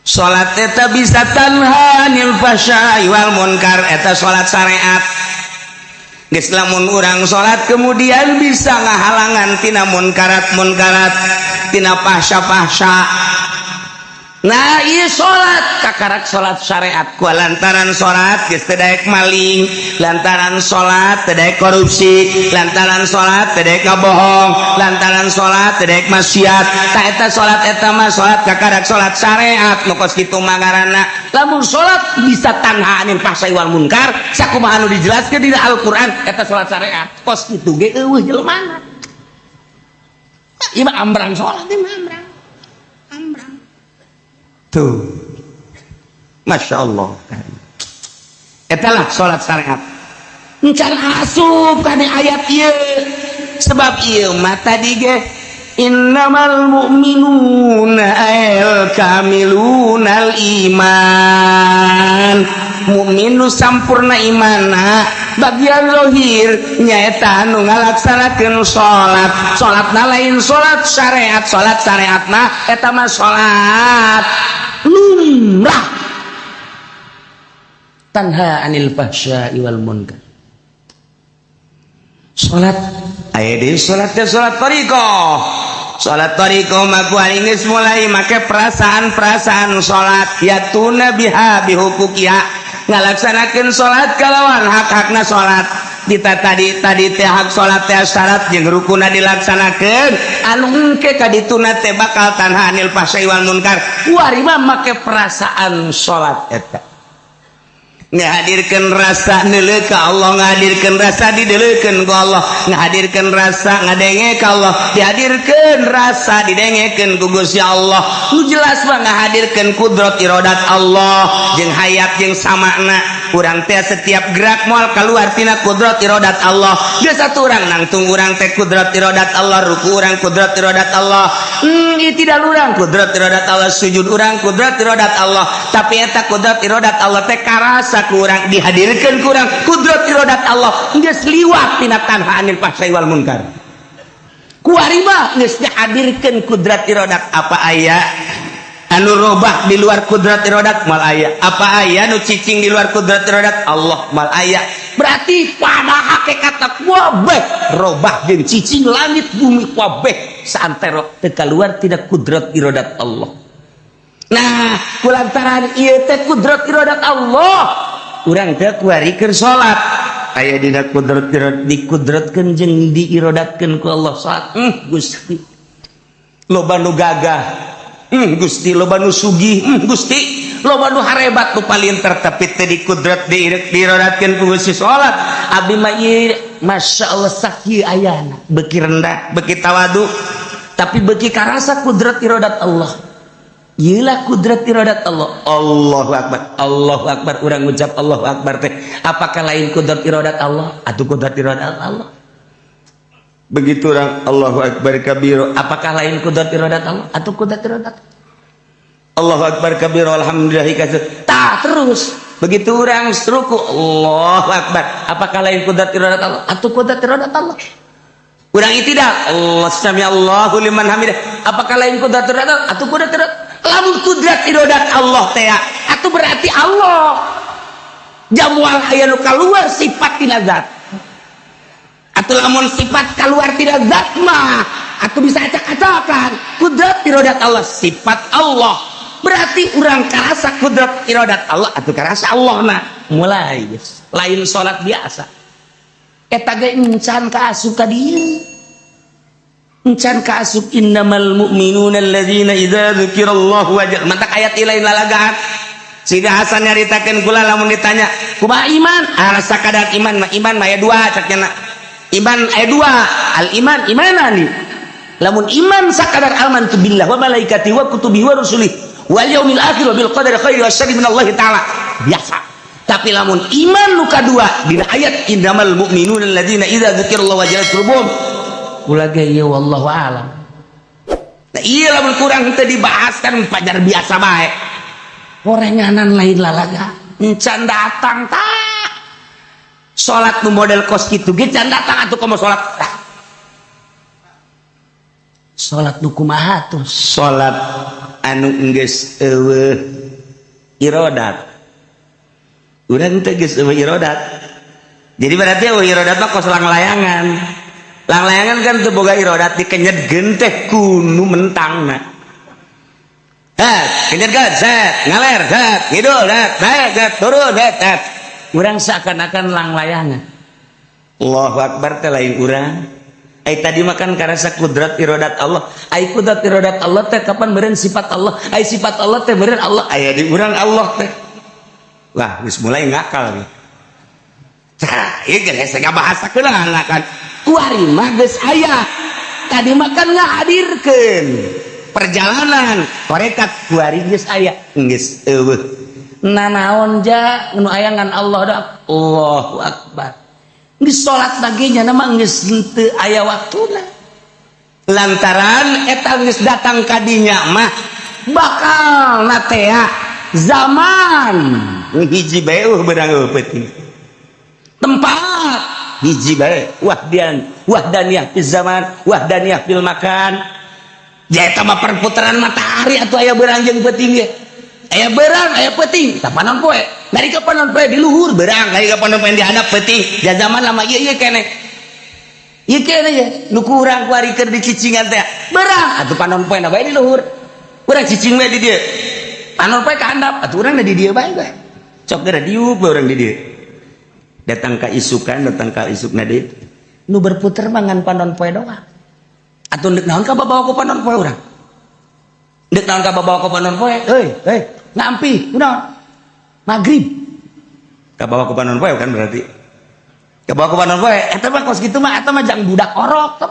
Salat eta bisa tanha anil fahsya'i wal munkar, eta salat syariat. Geus lamun urang salat kemudian bisa ngahalangan tina munkarat munkarat, tina fahsya-fahsya. Nah, iya, salat kakarak salat syariat ku lantaran salat geus teu daek maling, lantaran salat teu daek korupsi, lantaran salat teu daek ngabohong, lantaran salat teu daek maksiat. Tah, eta salat, eta mah salat kakarak salat syariat. Nu kos kitu mah ngaranna lamun salat bisa tanha anil fahsai wal munkar, sakumaha anu dijelaskeun di Al-Qur'an, eta salat syariat. Kos kitu ge euweuh jelemana. Ieu mah ambrang salat, ieu mah ambrang ambrang. Tuh, Masya Allah, etalah salat syariat. Encan asup kana ayat ieu, sebab ieu mah tadi ge innamal mu'minuna al kamilunal iman, mukmin nu sampurna imana bagian zahir nyaeta anu ngalaksanakeun salat. Salatna lain salat syariat, salat syariatna eta mah salat lumrah, tanha anil fahsya'i wal munkar. Salat aya deui, salat teh salat thariqah. Salat thariqah mah ku geus mulai make perasaan-perasaan salat, yatuna biha bihuquqiha, ngalaksanakeun salat kalawan hak-hakna salat. Dita tadi tadi teh hak salat teh syarat jeung rukuna dilaksanakeun, anu engke ka dituna teh bakal tanha anil fahsai wal munkar. Kuari mah make perasaan salat eta, ngahadirkan rasa neuleuh ka Allah, ngahadirkan rasa dideuleukeun ku Allah, ngahadirkan rasa ngadenge ka Allah, dihadirkeun rasa didengekeun ku Gusti Allah. Nu jelas mah ngahadirkeun kudrat iradat Allah jeung hayat jeung samakna. Urang teh setiap gerak moal keluar tina kudrat iradat Allah. Geus satu urang nangtung urang teh kudrat iradat Allah, ruku urang kudrat iradat Allah, tidak urang kudrat iradat Allah, sujud urang kudrat iradat Allah. Tapi eta kudrat iradat Allah teh karasa kurang, dihadirkan kurang kudrat iradat Allah, geus liwat tina tanha anil fahsai wal munkar. Kuari mah geus dihadirkeun kudrat iradat. Apa aya anu robah di luar kudrat iradat? Mal aya. Apa aya nu cicing di luar kudrat iradat Allah? Mal aya. Berarti pada hakikat kabeh robah jeung cicing, langit bumi kabeh saantero teu keluar tina kudrat iradat Allah. Nah, kulantaran ieu teh kudrat iradat Allah, urang teh kuari keur salat aya dina kudrat iradat, dikudratkeun jeung diirodatkeun ku Allah salat. Gusti, loba nu gagah, Gusti, loba nu sugih, Gusti, loba nu harebat, nu palinter, tapi teu dikudrat diirodatkeun ku Gusti salat. Abdi mah ieu, Masya Allah, sakieu ayana beuki rendah, beuki tawadu, tapi beuki karasa kudrat iradat Allah. Iyalah kudrat iradat Allah. Allahu Akbar, Allahu Akbar. Urang ngucap Allahu Akbar teh apakah lain kudrat iradat Allah? Atau kudrat iradat Allah? Begitu orang Allahu Akbar kabiro, apakah lain kudrat iradat Allah? Atau kudrat iradat? Allahu Akbar kabiro, alhamdulillah kasir. Tak terus begitu orang ruku, Allahu Akbar, apakah lain kudrat iradat Allah? Atau kudrat iradat Allah? Urang tidak Allah sami Allahu liman hamidah, apakah lain kudrat iradat Allah? Atau kudrat iradat? Lamun kudrat iradat Allah teh atau berarti Allah jamual aya nu keluar sifat tina zat. Atau lamun sifat keluar tina zat mah atau bisa acak-acakan. Kudrat iradat Allah sifat Allah, berarti urang karasa kudrat iradat Allah atau karasa Allah. Nah, mulai guys, lain salat biasa. Eta ge encan ka asup ka dieu, encan ka asup innamal mu'minuna alladzina idza dzukirallahu wajal. Matak ayat lain lalagaan. Sidi Hasan nyaritakeun kula, lamun ditanya kumaha iman, ah, sakadar iman mah, iman mah aya dua cak nya. Iman aya dua, al iman imanani. Lamun iman sakadar amantu billah wa malaikati wa kutubi wa rusuli wal yaumil akhir wa bil qadari khairi wa syarri min Allah taala, biasa. Tapi lamun iman nu kadua dina ayat innamal mu'minuna alladzina idza dzukirallahu wajilat qulubuhum, kula ge ieu wallahu alam. Nah, iya, lamun kurang teu dibahas kan pajar biasa bae. Horenganan lain lalaga. Encan datang tak. Salat nu model kos kitu ge can datang atuh, komo salat. Salat nu kumaha tuh? Salat anu geus eueuh irodat. Urang teh geus eueuh irodat. Jadi berarti eueuh irodat mah kos langlayangan. Langlayangan kan teu boga irodat, dikenyetkeun teh kunu mentangna. Het, kenyetkeun, set, ngaler, set, ngidul, set, naik, set, turun, set, set. Urang seakan-akan langlayangan. Allahu Akbar teh lain urang. Ai tadi makan karasa kudrat irodat Allah. Ai kudrat irodat Allah teh kapan meureun sifat Allah. Ai sifat Allah teh meureun Allah aya di urang Allah teh. Wah, geus mulai ngakal nih. Tah, ieu geus ngabahasakeun kan. Kuari mah geus aya. Tadi makan ngahadirkeun perjalanan tarekat kuari geus aya, geus eueuh. Nanaon ja nu aya ngan Allah da Allahu Akbar. Geus salat lagi nya mah geus henteu aya waktuna. Lantaran eta geus datang kadinya mah bakal natea zaman hiji bae eueuh beurang eueuh peuting. Tempat hiji bae, wahdian wahdaniyah fil zaman, wahdaniyah fil makan. Ja eta mah perputaran matahari atuh, aya beurang jeung peuting ge. Aya beurang, aya peuting, tah panon poe. Dari ke panon poe di luhur beurang, dari ke panon poe di handap peuting. Ja zaman lama ieu ieu keneh. Ieu keneh ye, nu kurang kuari keur dicicingan teh. Beurang atuh panon poe na bae di luhur. Urang cicing we di dieu. Panon poe ka handap, atuh urang di dieu bae bae. Cok geura diuk bae urang di dieu. Datang ka isukan, datang ka isukna deui. Nu berputar mah ngan panon poe doang. Atuh deuk naon ka babawa ku panon poe urang? Deuk naon ka babawa ku panon poe? Heuy, heuy, ngampi, kunaon? Maghrib. Kabawa ku panon poe kan berarti. Kabawa ku panon poe, eta mah kos kitu mah eta mah jang budak orok.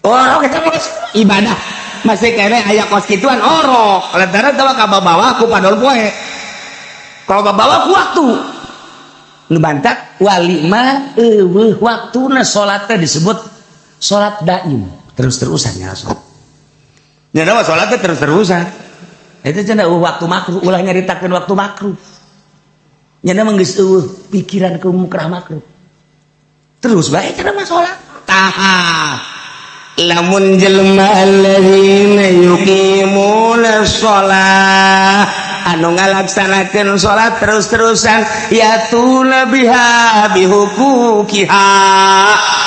Orok eta mah ibadah. Masih kene aya kos kituan orok. Lantaran eta mah kabawa ku panon poe. Kalau bawa ku waktu. Nu bantak wali mah eueuh waktuna, salatna disebut salat daim, terus-terusan ya salat. Nya mah salat teh terus-terusan. Itu cenah eueuh waktu makruh, ulah nyaritakeun waktu makruh. Nya mah geus eueuh pikiran ke mukrah makruh. Terus bae cenah mah salat. Tah. Lamun jelema alladzina yuqimuna shalah, anu ngalaksanakeun salat terus-terusan, yatuna biha bihuquqiha,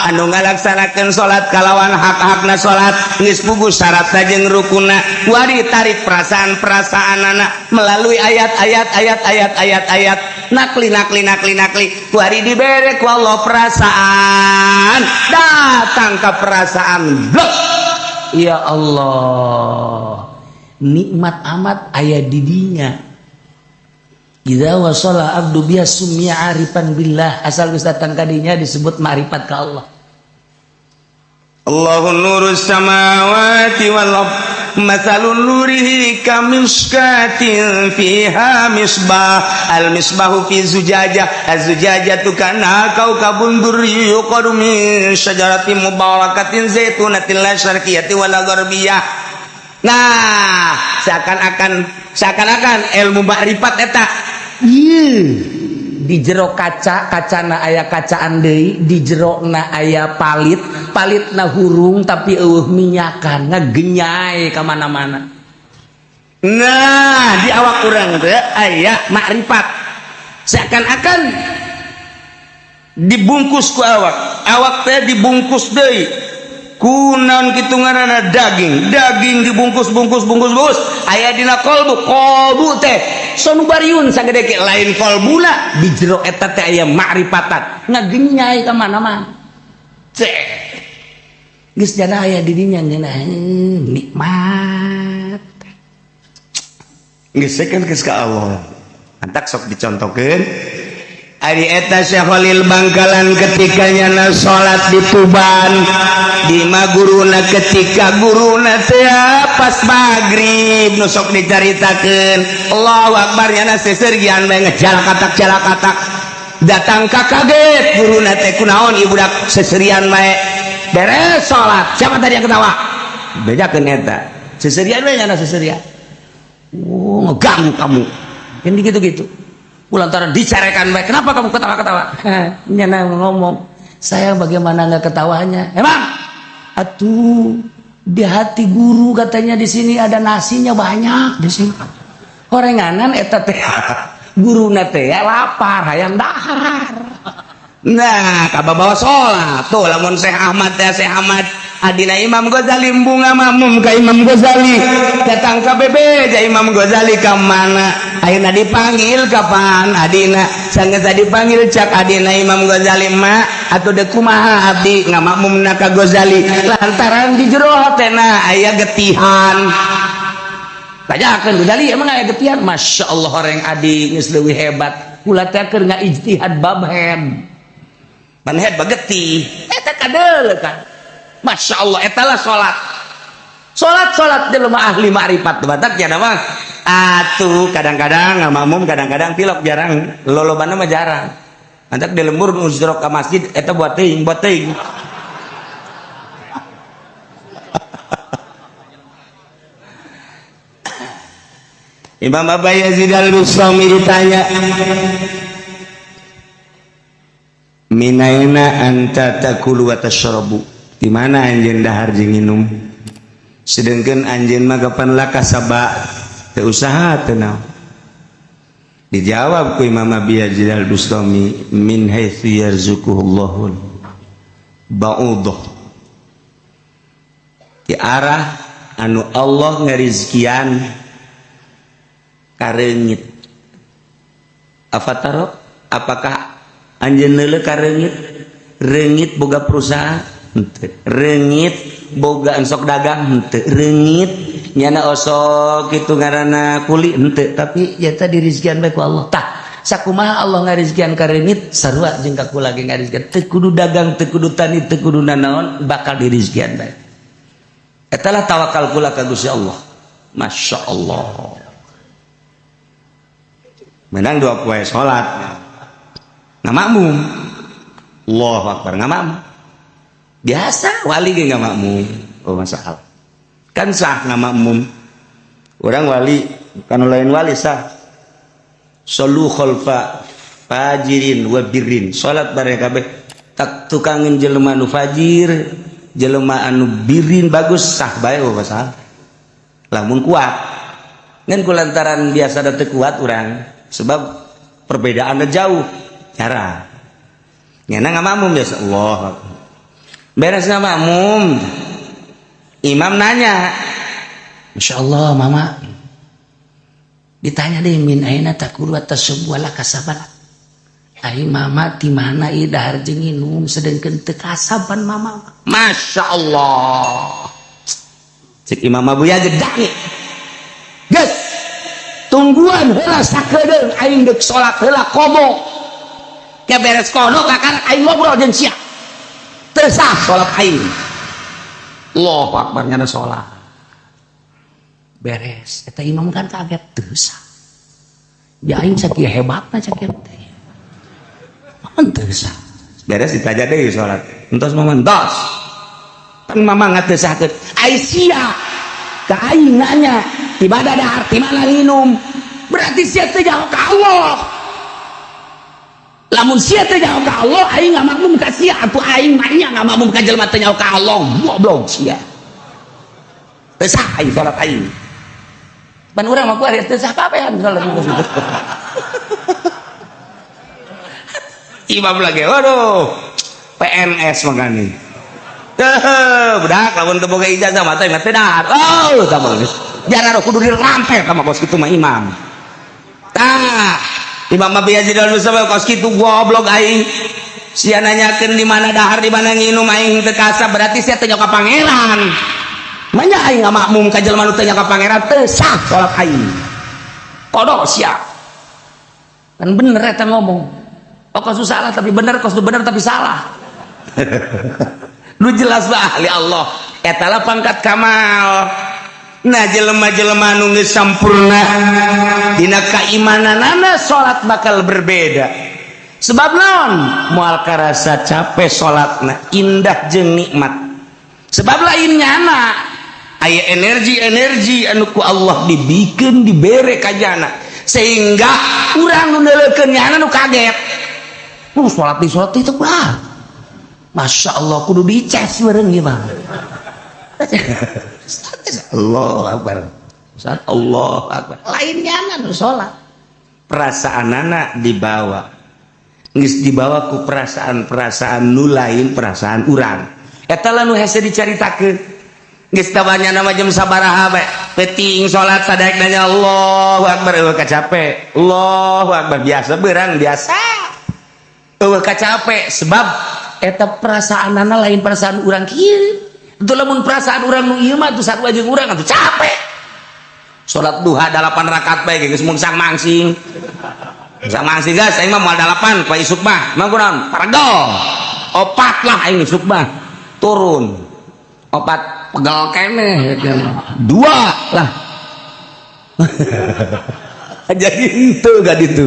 anu ngalaksanakeun salat kalawan hak-hakna salat, geus puguh syaratna jeung rukunna, kuari tarik perasaan-perasaanana melalui ayat-ayat ayat ayat ayat ayat nakli nakli nakli nakli, kuari dibere ku Allah perasaan, datang ke perasaan blok, ya Allah, nikmat amat aya di dinya. Idza wasala abdu biha summiya arifan billah, asal geus datang ka dinya disebut ma'rifat ka Allah. Allahu nurus samawati wal ard, matsalun nurihi kamiskatin fiha misbah, al misbahu fi zujajah, az-zujajatu kana kaukabun durri yuqadu min syajaratin mubarakatin zaitunatin la syarqiyatin wala gharbiyah. Nah, seakan-akan ilmu makrifat eta ieu di jero kaca, kacana aya kacaan deui, di jerona aya palit, palitna hurung tapi eueuh minyakan, ngagenyai ka mana-mana. Nah, di awak urang teh aya makrifat, seakan-akan dibungkus ku awak, awak teh dibungkus deui kunaon kitu ngaranna, daging, daging dibungkus bungkus bungkus bungkus aya dina kolbu, kolbu teh sonubariun sagede ke lain kolbuna, di jero eta teh aya makrifatan ngagenyai ka mana-mana. Cek geus jana aya di dinya ngeunah nikmat. Geus kan geus ka Allah. Antak sok dicontohkeun. Ari eta Syekh Khalil Bangkalan ketika nyana salat di Tuban di ma guruna ketika guruna teh pas magrib nu sok dicaritakeun Allahu akbar nyana sesergian bae ngejalakatak jalakatak datang ka kaget guruna teh kunaon ieu budak seserian bae beres salat siapa tadi yang ketawa bejakeun eta seserian bae nyana seserian oh ngeganggu kamu kan gitu-gitu lantaran dicarekan baik, kenapa kamu ketawa-ketawa? Nyana ngomong, saya bagaimana nggak ketawanya? Emang? Atuh di hati guru katanya di sini ada nasinya banyak di sini. Horenganan eta teh guruna teh lapar hayang dahar. Nah, kababawa salat tuh lamun Syekh Ahmad teh Syekh Ahmad adina Imam Ghazali bunga makmum ka Imam Ghazali datang ka bebeja Imam Ghazali ka mana ayeuna dipanggil kapan adina sanggeus dipanggil cak adina Imam Ghazali ma atuh deuk kumaha abdi ngamakmumna ka Ghazali lantaran di jero hatena aya getihan tanyakeun Ghazali emang aya getihan Masya Allah horeng adi geus leuwih hebat kula teh keur ngaijtihad bab head pan head bagetih eta kadeuleu kan Masya Allah etalah salat salat salat jelema ahli ma'rifat batak ya nama atuh kadang-kadang ngamakmum kadang-kadang tilok jarang lolobana mah jarang antak di lembur nu ka masjid eta buat teuing buat teuing Imam Abu Yazid Al-Bustami ditanya minaina anta takulu wa tashrabu di mana anjeun dahar jeung nginum sedengkeun anjeun mah kapan lakasaba teu usaha teu naon dijawab ku Imam Abi Yazid Al-Bustami min haitsu yarzuquhullahu ba'udah di arah anu Allah ngarizkian kareungit afataro apakah anjeun neuleuh kareungit reungit boga perusahaan reungit boga ensok dagang henteu reungit nyana osok kitu ngaranna kuli henteu tapi ya tadi rizkian bae ku Allah tah sakumaha Allah ngarizkian ka reungit sarua jeung ka kula ge ngarizkian teu kudu dagang teu kudu tani teu kudu nanaon bakal dirizkian bae eta lah tawakal kula ka Gusti Allah Masya Allah menang dua poe salat ngamakmum Allahu akbar ngamakmum biasa wali ge ngamakmum oh masalah kan sah ngamakmum orang wali kan lain wali sah solu khalfa fajirin wa birrin salat bareng kabeh tak tukangin jelema anu fajir jelema anu birin bagus sah bae oh masalah lamun kuat ngan kulantaran biasa da teu kuat urang sebab perbedaannya jauh cara nyana ngamakmum biasa Allah beres ngamakmum imam nanya Masya Allah mama ditanya deh min aina takulu atas sebuah kasaban ai mama di mana ieu dahar jeung nginum sedengkeun teu kasaban mama Masya Allah cek Imam Abu Yazid dangi geus tungguan heula sakedeung aing deuk salat heula komo ke beres kono kakara aing ngobrol jeung sia teu sah salat aing Allahu akbar nyana salat beres eta imam kan kaget teu sah ya aing sakieu hebatna sakieu teh teu sah beres ditaja deui salat entos mama entos pan mama teu sahkeun ai sia ka aing nanya di mana dahar di mana minum berarti sia teu jauh ka Allah lamun sia teu jauh ka Allah aing ngamakmum ka sia atuh aing mah nya ngamakmum ka jelema teu jauh ka Allah goblok sia teu sah aing salat aing pan urang mah kuari teu sah kabehan salat imam lagi waduh PNS makanya budak lamun teu boga ijazah mah teh teu dahar oh tah geus jarang kudu dirampek sama kos kitu mah imam tah Imam Abi Yazid Al-Bustami kos kitu goblok aing sia nanyakeun di mana dahar di mana nginum aing teu kasab berarti sia teu nyaho ka pangeran manya aing ngamakmum ka jelema nu teu nyaho ka pangeran teu sah salat aing Qada siap. Kan bener eta ngomong. Oh, kos salah tapi bener, kos bener tapi salah. Lu jelas bah ahli Allah. Eta lah pangkat kamal. Nah, jelema-jelema nu geus sampurna dina keimananana, salat bakal berbeda. Sebab naon? Moal karasa capek salatna, indah jeung nikmat. Sebab lain nyana aya energi-energi anu ku Allah dibikeun, dibere ka jana, sehingga urang nu neuleukeun nyana nu kaget. Salat di salat itu wah. Masya Allah, kudu dicas bareng ieu mah. Allah Akbar. Saat Allah Akbar. Lain nyana nu salat. Perasaanana dibawa. Geus dibawa ku perasaan-perasaan nu lain perasaan urang. Eta lah nu hese dicaritakeun. Geus tabanya nama jam sabaraha bae. Peuting salat sadaek nanya Allahu Akbar, eueuh kacape. Allahu Akbar, biasa beurang biasa. Eueuh kacape sebab eta perasaanana lain perasaan urang kieu. Itu lamun perasaan urang nu ieu mah atuh sarua jeung urang atuh capek. Salat duha 8 rakaat bae geus mungsang mangsing. Mungsang mangsing guys, aing mah moal 8 poe isuk mah. Emang kunaon? Paregel. Opat lah aing isuk mah. Turun. Opat pegel keneh. Dua lah. Jadi itu gak ditu.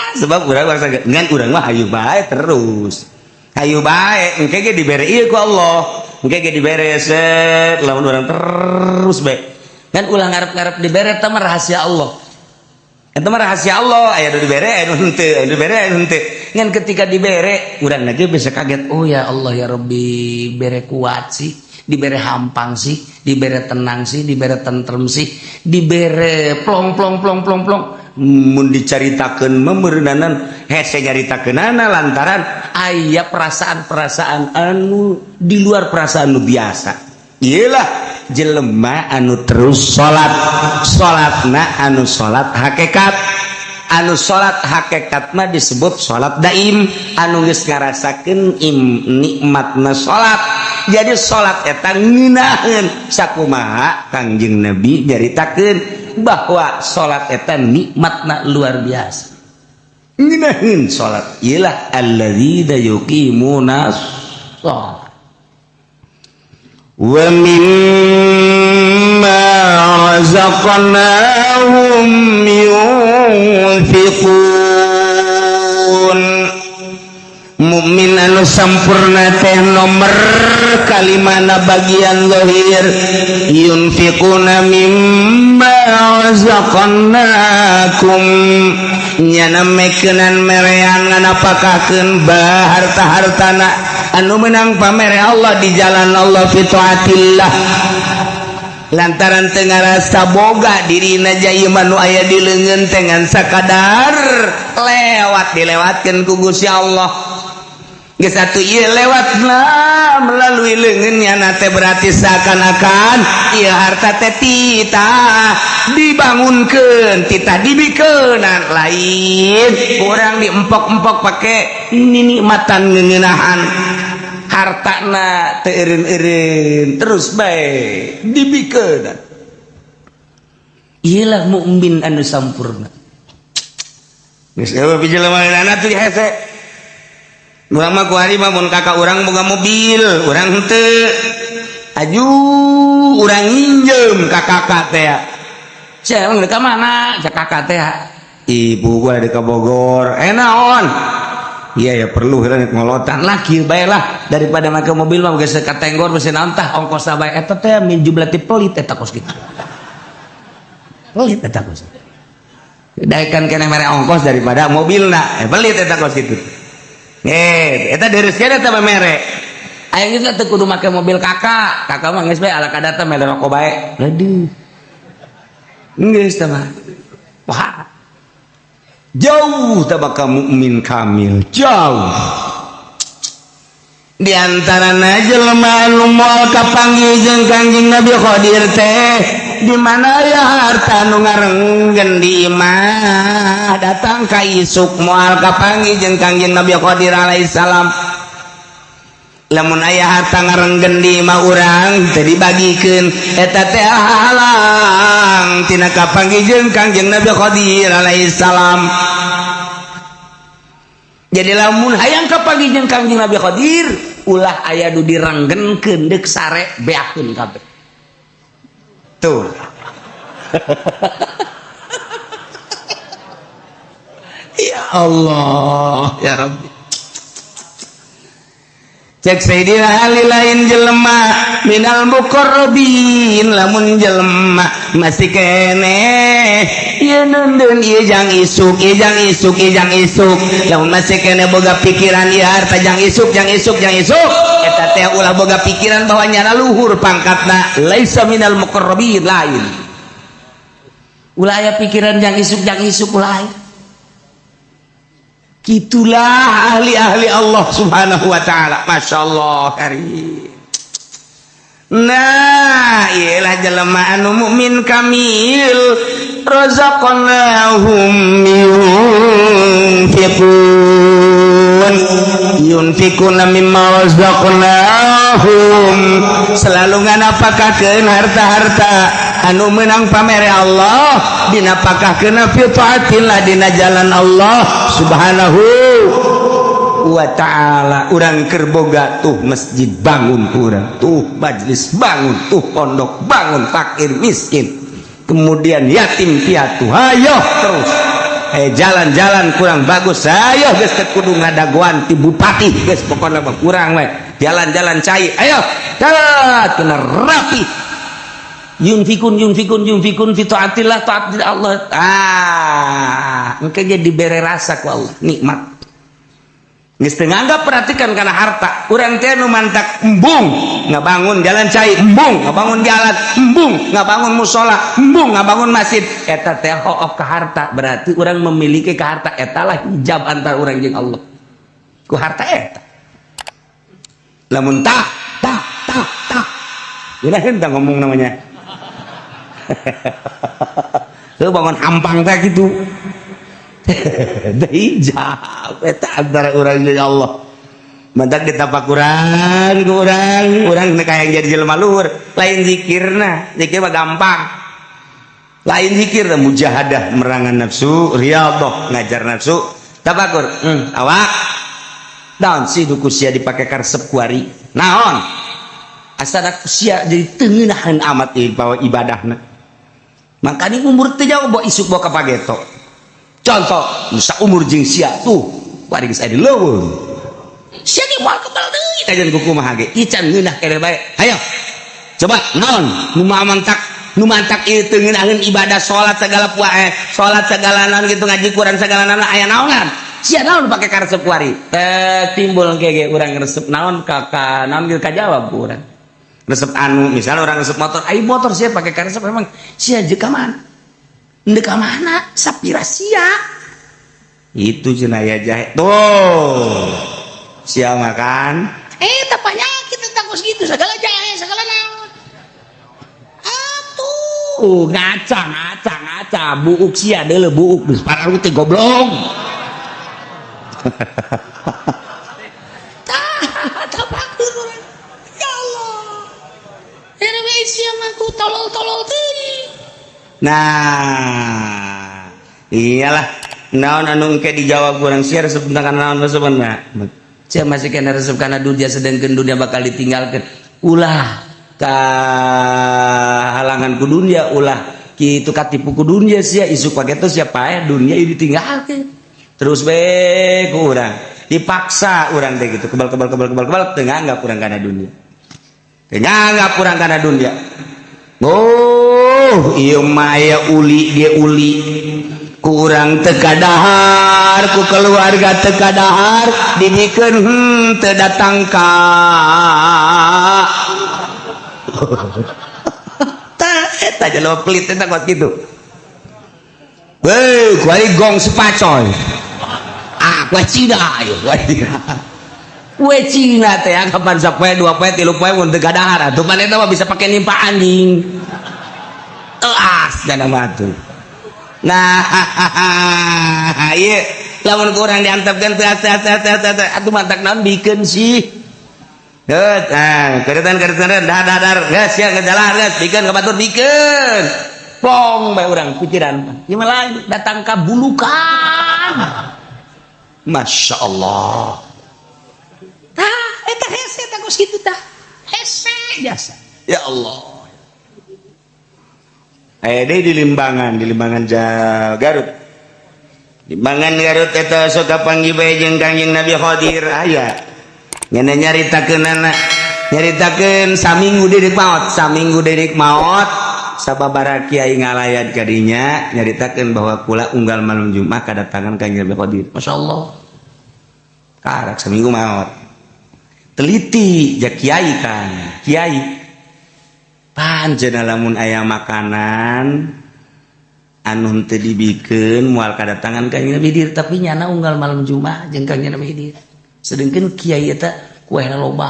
Sebab urang bangsa ngan urang mah hayu bae terus. Hayu bae engke ge dibere ieu ku Allah. Engke ge dibere set lamun urang terus bae. Kan ulah ngarep-ngarep dibere, eta mah rahasia Allah. Eta mah rahasia Allah, aya nu dibere, aya nu henteu, aya nu dibere, aya nu henteu. Ngan ketika dibere, urang lagi bisa kaget, oh ya Allah ya Rabbi, bere kuat sih, dibere hampang sih, dibere tenang sih, dibere tentrem sih, dibere plong plong plong plong plong. Mun dicaritakeun meureunanan hese nyaritakeunana lantaran aya perasaan-perasaan anu di luar perasaan nu biasa. Iyalah jelema anu terus salat, salatna anu salat hakikat. Anu salat hakikat mah disebut salat daim, anu geus ngarasakeun nikmatna salat. Jadi salat eta ngeunaheun sakumaha Kangjeng Nabi nyaritakeun bahwa salat eta nikmatna luar biasa. Ngeunaheun salat iyalah alladzina yuqimuna shalah wa mimma razaqnahum yunfiqun. Mukmin anu sampurna teh nomor kalimana bagian zahir, yunfiquna mimma razaqnakum, nyana mekeunan merean nganapakakeun harta-hartana anu menang pamere Allah di jalan Allah, fi taatillah, lantaran teu ngarasa boga dirina jaya nu aya di leungeun teh ngan sakadar lewat, dilewatkeun ku Gusti Allah. Geus atuh ieu lewatna melalui leungeunnya na teh, berarti seakan-akan ieu harta teh titah dibangunkeun, titah dibikeunan, lain kurang diempok-empok pake ninikmatan ngeuneunahan hartana teu eureun-eureun, terus bae dibikeun. Iyalah mukmin anu sampurna. Geus eueuh jelema tuh hese. Urang mah kuari mah mun kakak urang boga mobil, urang henteu. Aju urang nginjem ka kakak teh. Sia emang ka mana? Cak kakak teh. Ibu gua di ka Bogor. Eh, naon? Iya ya, perlu heula ngolotan lah, kieu bae lah, daripada make mobil mah geus katenggor beusi naon tah ongkos bae eta teh min jumlah ti pelit eta kos kitu. Pelit eta kos. Daekan keneh mere ongkos daripada mobilna. Eh, pelit eta kos kitu. Eh, eta deres kene eta mere. Aing geus teu kudu make mobil kakak. Kakak mah geus bae ala kadar teh mere rokok bae. Aduh. Geus teh mah. Wah. Jauh tabaka mukmin kamil, jauh. Di antarana jelema anu moal kapanggih jeung Kangjeng Nabi Khadir teh di mana ya harta nu ngarenggen di imah datang ka isuk moal kapanggih jeung Kangjeng Nabi Khadir alaihi salam. Lamun aya harta ngarenggen di imah urang teu dibagikeun eta teh halang tina kapanggih jeung Kangjeng Nabi Khadir alaihi salam. Jadi lamun hayang kapanggih jeung Kangjeng Nabi Khadir ulah aya nu direnggenkeun deuk sare beakeun kabeh. Tuh. Ya Allah, ya Rabbi. Cek Sayyidina Ali lain jelema minal muqarrabin lamun jelema masih keneh ieu neundeun ieu jang isuk ieu jang isuk ieu jang isuk lamun masih keneh boga pikiran ieu harta jang isuk jang isuk jang isuk eta teh ulah boga pikiran bahwa nyana luhur pangkatna laisa minal muqarrabin lain ulah aya pikiran jang isuk ulah aya. Itulah ahli-ahli Allah subhanahu wa ta'ala. Masya Allah karim. Nah, ialah jelema anu mukmin kamil razaqnahum yunfiqun yunfiquna mimma razaqnahum selalu nganapakakeun harta-harta anu menang pamere Allah dinapakahkeun fi taatillah dina jalan Allah subhanahu wa ta'ala. Urang keur boga tuh masjid bangun urang, tuh majlis bangun, tuh pondok bangun, fakir miskin, kemudian yatim piatu, ayo terus jalan-jalan kurang bagus, ayo geus teu kudu ngadagoan ti bupati geus pokona mah kurang we jalan-jalan cai, ayo tat kena rapi yunfikun yunfikun yunfikun fi taatillah taat Allah. Ah, engke ge dibere rasa ku Allah nikmat. Geus teu nganggap perhatikan kana harta. Urang teh nu mantak embung ngabangun jalan cai, embung ngabangun jalan, embung ngabangun musala, embung ngabangun masjid. Eta teh hooh ka harta, berarti urang memiliki ka harta eta lah hijab antara urang jeung Allah. Ku harta eta. Lamun tah tah tah tah. Geuna henteu ngomong namanya. Lu bangun hampang teh gitu. Hijab eta antara urang jeung Allah. Mantak ditapakuran ku urang, urang hayang jadi jelema luhur, lain zikirna, zikir mah gampang. Lain zikir mujahadah merangan nafsu, riyadhah ngajar nafsu, tapakur. Awak daun si duku sia dipake karesep kuari. Naon? Asana sia jadi teu ngeunaheun amat bawa ibadahna. Makanya umur teu jauh bawa isuk bawa ka pageto. Contoh, nusa umur jeung sia tuh, kuari geus aya di leuweung. Sia ge moal kebal deui kajian ku kumaha ge. Ican ngeunah keneh bae. Hayo. Coba naon nu mantak ieu teu ngeunaheun ibadah salat segala puae, salat segala naon gitu ngaji Quran segala naon aya naonan. Sia naon pake karesep kuari. Teh timbul engke ge urang resep naon ka naon ge kajawab ku urang. Resep anu misalnya orang resep motor, ayo motor sia pakai karesep memang sia jeung ka mana? Ndek ka mana? Sapira sia. Itu cenah ya jahe. Tuh. Sia makan. Tah penyakit tentang kos gitu segala jahe segala naon. Atuh ngaca ngaca ngaca buuk sia deuleu buuk geus parah teh goblok. Tah tapakur urang. Ya Allah. Tolol-tolol. Nah, iyalah naon anu engke dijawab kurang sia resep tentang naon resepna. Sia masih kena resep kana dunia sedangkan dunia bakal ditinggalkan. Ulah ka halangan ku dunia, ulah kitu katipu ku dunia sia isuk pageto sia paeh dunia ditinggalkeun. Terus we ku urang dipaksa urang teh gitu kebal-kebal kebal kebal kebal teu nganggap urang kana dunia. Nganggap kurang karena dunia. Oh, ieu mah aya uli ge uli. Kurang teu kadahar, ku keluarga teu kadahar, dibikeun teu datang ka. Tah eta jelema pelit eta kuat kitu. Heuh, kuari gong sepacoy. Ah, kuat Cina ieu, kuat Cina. Kue Cina teh kapan sapoe dua poe tilu poe mun teu gadahar atuh maneh mah bisa pake nimpa anjing. Eas dana mah tuh. Nah, ieu lamun ku urang diantepkeun teu teu teu teu atuh mantak naon bikeun sih. Nah, keretan dah geus sia ke jalan geus bikeun ka batur bikeun. Plong bae urang pikiran. Ieu mah lain datang ka bulukan. Masya Allah. Tah eta hese tah geus kitu tah. Hese jasa. Ya Allah. Aya deui di Limbangan Garut. Limbangan Garut eta sok kapanggih bae jeung Kangjeng Nabi Khadir aya. Ngene nyaritakeunana, nyaritakeun saminggu deui maot, saminggu deui maot sababaraha kiai ngalayat ka dinya nyaritakeun bahwa kula unggal malam Jumat kadatangan Kangjeng Nabi Khadir. Masyaallah. Karak saminggu maot. Teliti ja kiai kan, kiai. Panjenengan lamun aya makanan anu henteu dibikeun moal kadatangan Kangjeng Nabi Khidir, tapi nyana unggal malam Jumat jeung Kangjeng Nabi Khidir. Sedengkeun kiai eta kuehna loba.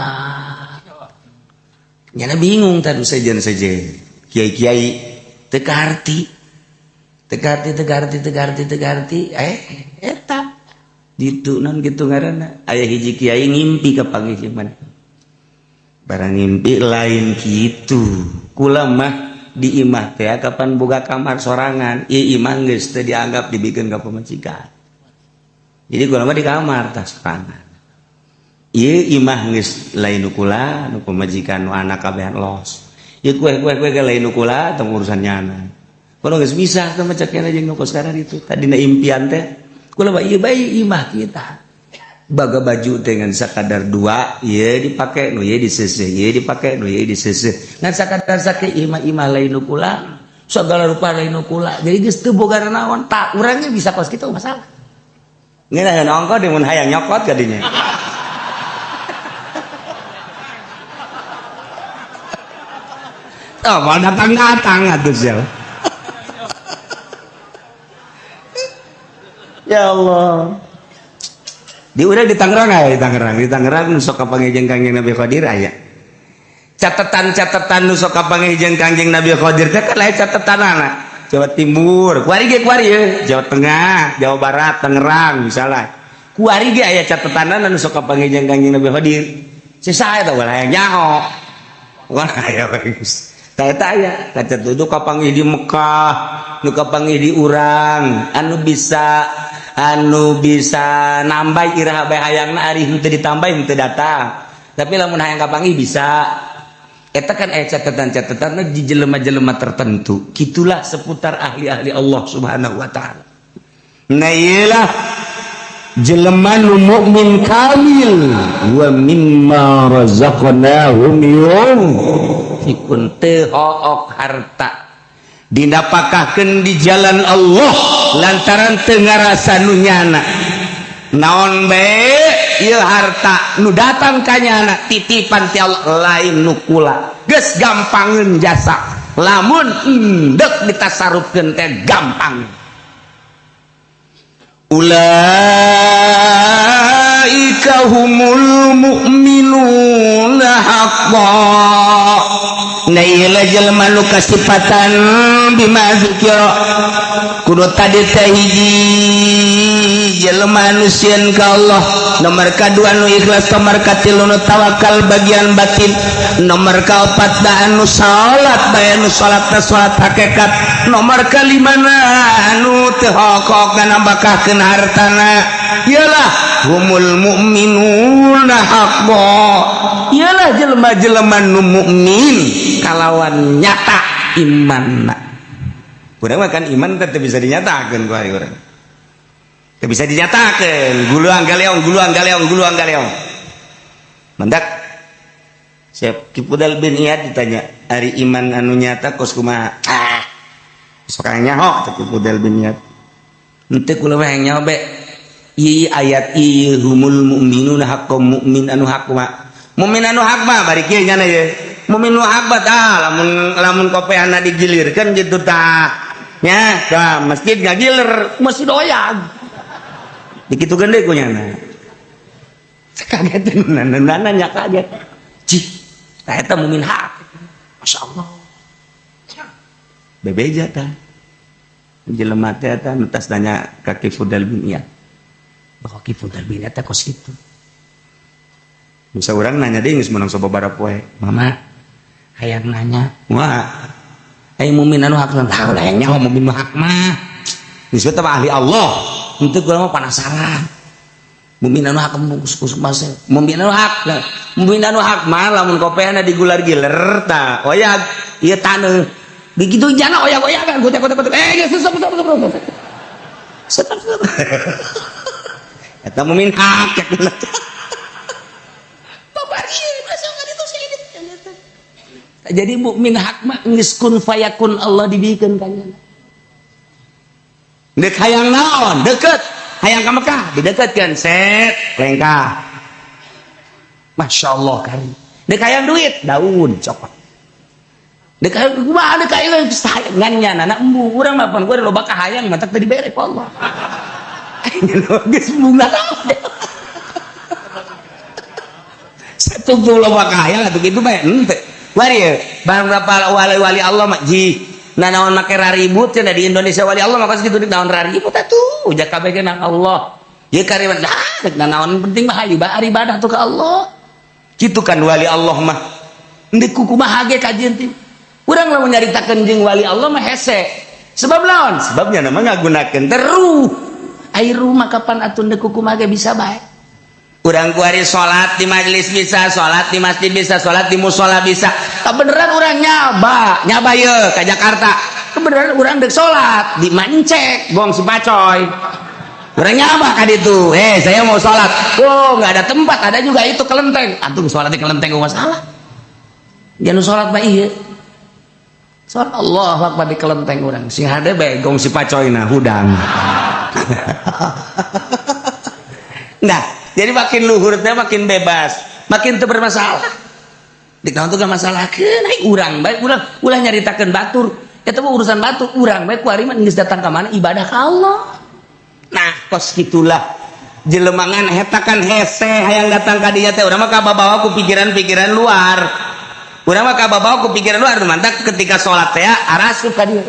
Nyana bingung tadu sejen-sejen. Kiai-kiai teu kaharti. Teu kaharti teu kaharti teu kaharti teu kaharti eta ditu naon kitu ngaranna aya hiji kiai ngimpi ka panggih mana. Barang ngimpi lain kitu. Kula mah di imah teh kapan boga kamar sorangan, ieu imah geus teu dianggap dibikeun ka pamajikan. Jadi kula mah di kamar tah sorangan. Ieu imah geus lain nu kula, nu pamajikan nu anak kabehan los. Ieu kue-kue ge lain nu kula tong urusan nyana. Kula geus misah teh mah cek jeung nu kos sekarang itu. Tadina impian teh kula mah ieu bae imah kita. Baga baju dengan sakadar dua, ieu dipake nu ieu diseuseuh, ieu dipake nu ieu diseuseuh. Ngan sakadar sake imah-imah lain nu kula, sagala rupa lain nu kula. Jadi geus teu boga naon, tak urangnya bisa kos kitu masalah. Ngeunah ongko deui mun hayang nyokot ka dinya. Oh, mau datang-datang atuh sia. Ya Allah. Di urang di Tangerang aya, di Tangerang. Di Tangerang nu sok kapanggih jeung Kangjeng Nabi Khadir aya. Catatan-catatan nu sok kapanggih jeung Kangjeng Nabi Khadir teh kan lain catatanana. Jawa Timur, kuari ge kuari ye, Jawa Tengah, Jawa Barat, Tangerang misalnya. Kuari ge aya catatanana nu sok kapanggih jeung Kangjeng Nabi Khadir. Sisa eta ulah hayang nyaho. Wah, aya geus. Tah eta aya, kaca tuduh kapanggih di Mekah, nu kapanggih di urang, anu bisa nambah iraha bae hayangna ari henteu ditambah henteu datang. Tapi lamun hayang kapanggih bisa. Eta kan aya catatan-catatanna di jelema-jelema tertentu. Kitulah seputar ahli-ahli Allah Subhanahu wa taala. Nah iyalah jelema nu mukmin kamil wa mimma razaqnahum yunfiqun teu hook harta dinapakahkeun di jalan Allah lantaran teu ngarasa nu nyana. Naon bae ieu harta nu datang ka nyana titipan ti Allah lain nu kula. Geus gampangeun jasa lamun endek ditasarufkeun teh gampang. Ulaika humul mu'minuna haqqan. Nah ieu jelema nu kasipatan bima zikira kudu tadi teh hiji jelema nu sieun ka Allah, nomor kadua nu ikhlas, nomor katilu nu tawakal bagian batin, nomor kaopat anu salat bae nu salatna salat hakikat, nomor kalimana anu teu hokok nambahkeun hartana. Iyalah humul mu'minuna haqqan. Iyalah jelema-jelema nu mukmin kalawan nyata imanna. Urang mah kan iman teh bisa dinyatakeun ku ari urang. Teu bisa dinyatakeun, guluang galeong guluang galeong guluang galeong. Mendak Syekh Kipudal bin Iyad ditanya, ari iman anu nyata kos kumaha? Ah. Sok nyaho teh Kipudal bin Iyad. Henteu kula mah hayang nyaho be. Ieu ayat ieu humul mu'minuna haqqan mukmin anu hak mah. Mukmin anu hak mah bari kieu nyana ye. Mukmin nu hak mah tah lamun lamun kopeana digilirkeun kitu tah. Nya, tah masjid ngagiler, masjid oyag. Dikitukeun deui ku nyana. Kaget nanya kaget. Cih, tah eta mukmin hak. Masyaallah. Bebeja tah. Jelema teh eta nu tas nanya ka Ki Fudal bin Iyad. Bahwa Ki Fudal bin Iyad teh kos kitu. Bisa urang nanya deui geus meunang sababaraha poe. Mama hayang nanya. Wah. Ai mukmin anu hak tah ulah hayang nyaho mukmin hak mah. Geus teh ahli Allah. Henteu kula mah penasaran. Mukmin anu hak khusus masa. Mukmin anu hak. Mukmin anu hak mah lamun kopehna digular-giler tah oyag ieu taneuh. Begitu jana oyag-oyagan gotek-gotek. Eh geus stop stop stop. Stop stop. Eta mukmin hak. Jadi mukmin hak mah geus kun fayakun Allah dibikeun ka nya. Deuk hayang naon? Deukeut. Hayang ka Mekah, dideketkeun set lengkah. Masya Allah kari. Deuk hayang duit, daun cokot. Deuk hayang kumaha deuk hayang ngan nya anak embu urang mah pan gua loba kahayang matak teu dibere ku Allah. Geus embung naon. Satu loba kahayang atuh kitu bae henteu. Wari barang berapa wali-wali Allah mah ji nah naon make raribut cenah di Indonesia wali Allah mah kos kitu naon raribut atuh ujak kabeh ge nang Allah ieu kariman dah naon penting mah hayu bae ibadah tuh ka Allah kitu kan wali Allah mah deuk kumaha ge kajian teh urang lamun nyaritakeun jeung wali Allah mah hese sebab naon sebabnya nama ngagunakeun teruh ai rumah kapan atuh deuk kumaha ge bisa bae. Urang kuari salat di majelis bisa, salat di masjid bisa, salat di musola bisa. Kebenaran urang nyaba, nyaba ye ke Jakarta. Kebenaran urang dek salat di Mancek, gong si Pacoy. Urang nyaba ka ditu. Saya mau salat. Oh, nggak ada tempat, ada juga itu kelenteng. Antum salat di kelenteng gua masalah. Jangan salat mah ieu. Salat Allah akbar di kelenteng urang. Sing hade bae gong si Pacoy na hudang. Nah, jadi makin luhur teh makin bebas, makin teu bermasalah. Di naon tuh masalahkeun ai urang bae urang ulah nyaritakeun batur. Eta mah urusan batur, urang bae kuari mah geus datang ka mana ibadah ka Allah. Nah, kos kitulah jelemangan eta kan hese hayang datang ka dinya teh urang mah kababawa ku pikiran-pikiran luar. Urang mah kababawa ku pikiran luar mantak ketika salat teh arasup ka dieu.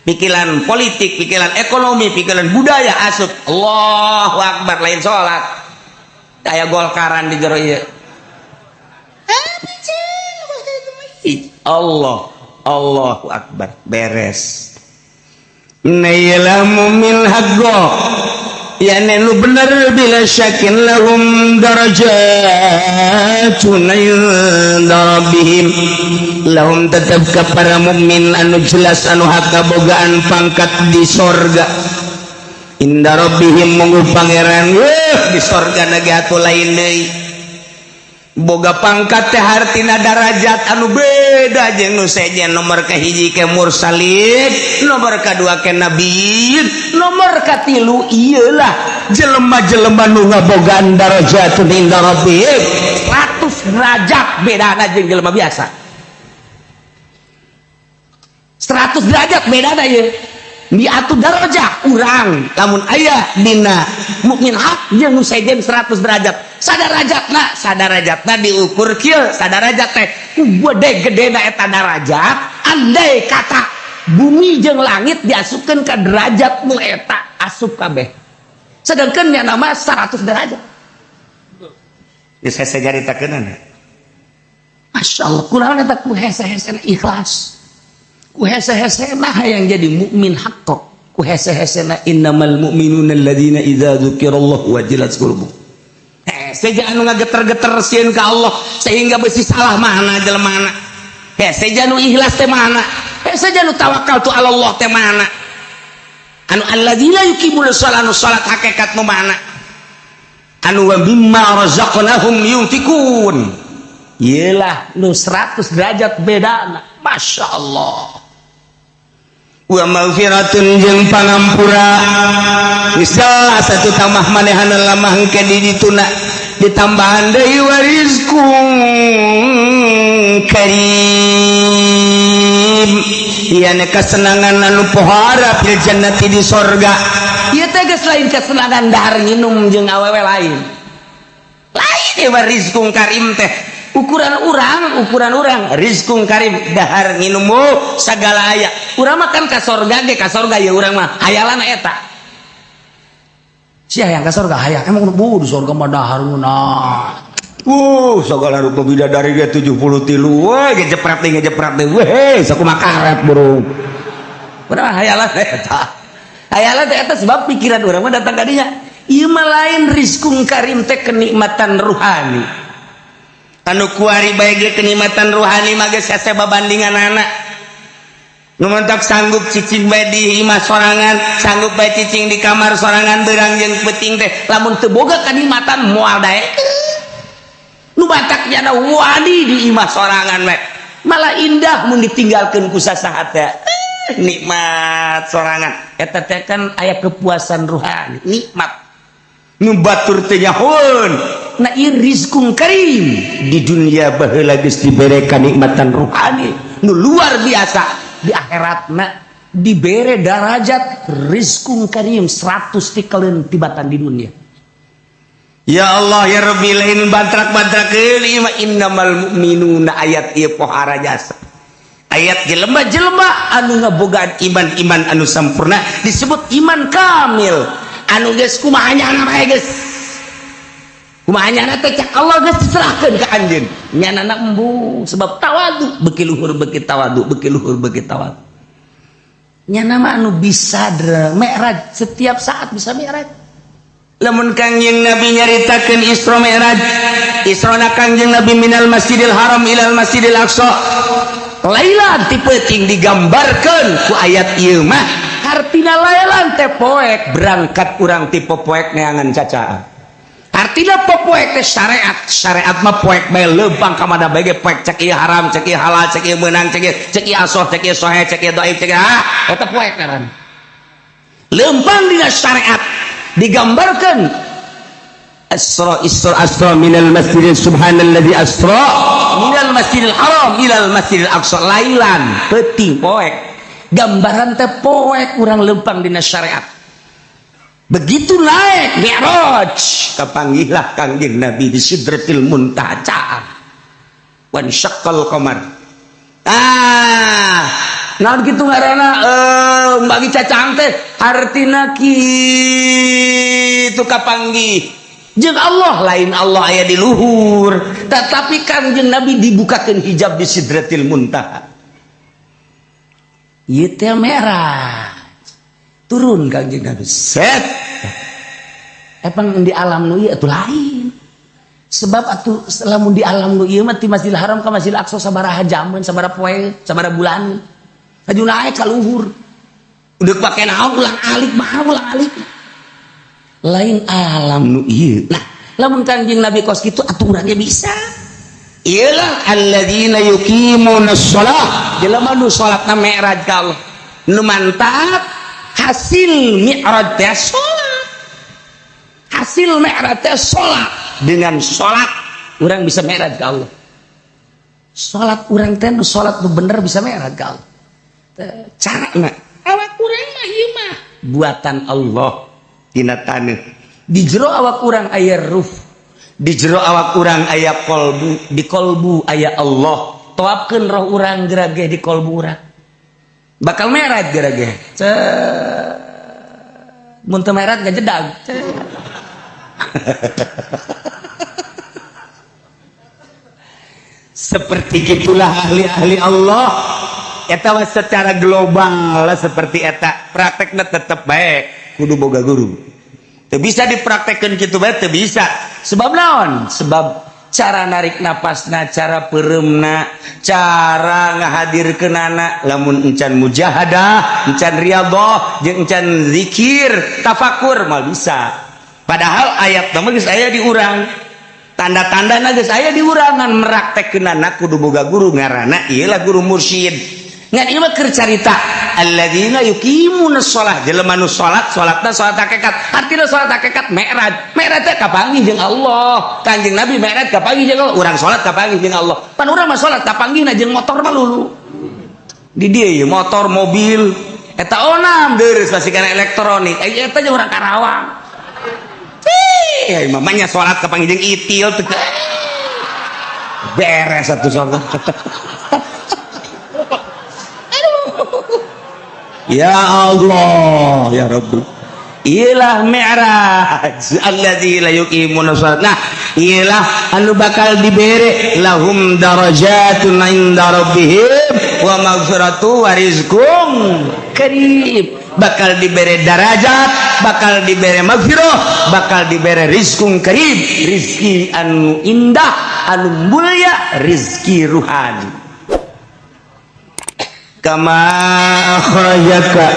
Pikiran politik, pikiran ekonomi, pikiran budaya asup. Allahu akbar lain salat. Aya golkaran di jero ieu. Allah, Allahu akbar, beres. Nailamu min haqqo. Ya nu bener bila syakin lahum darajatun inda rabbihim. Lahum tetap ke para mukmin anu jelas anu hak kabogaan pangkat di sorga. Inda rabbihim munggu pangeran di sorga nage atuh lain deui. Boga pangkat teh hartina darajat anu beda jeung nu sejen nomor kahiji ke mursalin, nomor kadua ke nabiyin, nomor katilu ieulah jelema-jelema nu ngabogaan darajatun inda rabbihim. 100 derajat bedana jeung jelema biasa. 100 derajat bedana ieu. Mi'atu darajah urang lamun aya dina mukmin hak jeung nu sejen 100 derajat. Sadarajatna, sadarajatna diukur kieu, sadarajat teh ku gede-gedena eta darajat, andai kata bumi jeung langit diasupkeun ka derajat nu eta asup kabeh. Sedangkan nya nama 100 derajat. Geus hese nyaritakeunana. Masyaallah, kurang eta ku hese-hesena ikhlas. Ku hese-hesena hayang jadi mukmin haqqo. Ku hese-hesena innamal mu'minuna alladzina idza dzukirallahu wajilat qulubuhum. Hese anu ngageter-geter sieun ka Allah sehingga besi salah mana jelemana. Hese anu ikhlas teh mana? Hese anu tawakal tu Allah teh mana? Anu alladzina yuqimuna shalah anu salat hakikat nu mana? Anu wa mimma razaqnahum yunfikun. Iyalah nu 100 derajat bedana. Masya Allah. Wa maghfiratun jeung pangampura. Geus jelas atuh tambah manehana lamah engke di dituna ditambahan deui wa rizqun karim. Ieu kesenangan anu pohara fil jannati di sorga. Ieu teh geus lain kesenangan dahar nginum jeung awewe lain. Lain ieu mah rizqun karim teh. Ukuran urang rizkung karim dahar nginum segala aya. Urang mah kan ka sorga ge ka sorga ya urang mah hayalana eta. Sia hayang ka sorga hayang emang bu di sorga mah dahar nah. Segala rupa bidadari ge 73 wah ngejepret deui ngejepret deui weh sakumaha karet burung. Urang hayalan eta. Hayalan teh eta sebab pikiran urang mah datang ka dinya. Ieu mah lain rizkun karim teh kenikmatan ruhani. Anu kuari bae ge kenikmatan ruhani mah geus hese babandinganana. Nu mentak sanggup cicing bae di imah sorangan, sanggup bae cicing di kamar sorangan beurang jeung peuting teh lamun teu boga kenikmatan moal daek. Nu batak jana wani di imah sorangan we. Malah indah mun ditinggalkeun ku sasaha teh. Nikmat sorangan. Eta teh kan aya kepuasan ruhani, nikmat. Nu batur teh nyahoeun. Nah ieu rizkun karim di dunia baheula geus dibere kanikmatan ruhani nu luar biasa. Di akhiratna dibere darajat rizkun karim 100 tikaleun tibatan di dunia. Ya Allah ya Rabbi lain bantrak-bantrakeun ieu mah innamal mu'minuna ayat ieu pohara jasa. Ayat jelema-jelema anu ngabogaan iman-iman anu sampurna disebut iman kamil. Anu geus kumaha nyana bae geus. Kumaha nyana teh cak Allah geus diserahkeun ka anjeun. Nyanana embung sebab tawadu beuki luhur beuki tawadu beuki luhur beuki tawadu. Nyana mah anu bisa mi'raj setiap saat bisa mi'raj. Lamun Kangjeng Nabi nyaritakeun Isra Mi'raj, Israna Kangjeng Nabi minal Masjidil Haram ilal Masjidil Aqsa. Lailan ti peuting digambarkeun ku ayat ieu mah hartina lailan teh poek berangkat urang ti poek neangan cacaan. Artina poek teh syariat, syariat mah poek bae leumpang ka mana bae ge poek cek ieu haram, cek ieu halal, cek ieu meunang, cek ieu asoh, cek ieu soheh, cek ieu dhaif, cek ieu ah eta poek ngaran. Leumpang dina syariat digambarkan Asra Isra Asra minal Masjidil Subhanalladzi asra minal Masjidil Haram ilal Masjidil Aqsa lailan peuting poek gambaran teh poek urang leumpang dina syariat. Begitu naik Mi'raj kapanggihlah Kangjeng Nabi di Sidratil Muntaha wan syaqqal qamar. Ah naon kitu ngaranna bagi cacang teh hartina kitu kapanggih jeung Allah lain Allah aya di luhur tetapi Kangjeng Nabi dibukakeun hijab di Sidratil Muntaha. Ieu teh Mi'raj turun Kangjeng Nabi set emang di alam nu ieu atuh lain sebab atuh lamun di alam nu ieu mah ti Masjidil Haram ka Masjidil Aqsa sabaraha jaman sabaraha poe sabaraha bulan aju naik ka luhur udah pake naon ulang alik mah ulang alik lain alam nu ieu. Nah lamun Kangjeng Nabi kos kitu atuh urang ge bisa. Iyalah alladzina yuqimuna shalah jelema nu salatna mi'raj ka Allah nu mantap hasil mi'raj teh salat, hasil mi'raj teh salat. Dengan salat urang bisa mi'raj ka Allah. Salat urang teh nu salat nu bener bisa mi'raj ka Allah. Carana awak urang mah ieu mah buatan Allah dina taneuh. Di jero awak urang aya ruh, di jero awak urang aya kolbu, di kolbu aya Allah. Toapkeun roh urang gerageh di kolbu urang bakal mi'raj gerageh. Mun teu mi'raj ngajedag. Seperti itulah ahli-ahli Allah. Eta secara global seperti eta praktekna tetep baik kudu boga guru. Teu bisa dipraktekkeun kitu bae teu bisa. Sebab naon? Sebab cara narik napasna, cara peureumna, cara ngahadirkeunana lamun encan mujahadah, encan riyadhah, jeung encan zikir, tafakur mah bisa. Padahal ayat mah geus aya di urang. Tanda-tandana geus aya di urangan meraktekkeunana kudu boga guru ngaranna ieu lah guru mursyid. Ngan ieu mah keur carita alladzina yuqimuna shalah jelema nu salat salatna salat hakikat artina salat hakikat mi'raj mi'raj teh kapanggih jeung Allah. Kangjeng Nabi mi'raj kapanggih jeung Allah, urang salat kapanggih jeung Allah. Pan urang mah salat kapanggihna jeung motor mah lulu di dieu ieu motor mobil eta onam deureuh pasti kana elektronik eta jeung urang Karawang. Ih, mamanya salat kapanggih jeung itil teh beres atuh salat. Ya Allah ya Rabbi. Iyalah Mi'raj alladzi la yuqimuna shalat. Nah, iyalah anu bakal dibere lahum darajatun inda rabbihim wa maghfiratu wa rizqum karim. Bakal dibere darajat, bakal dibere maghfirah, bakal dibere rizqum karim, rizki anu indah, anu mulia, rizki ruhani. Kama akhrajaka.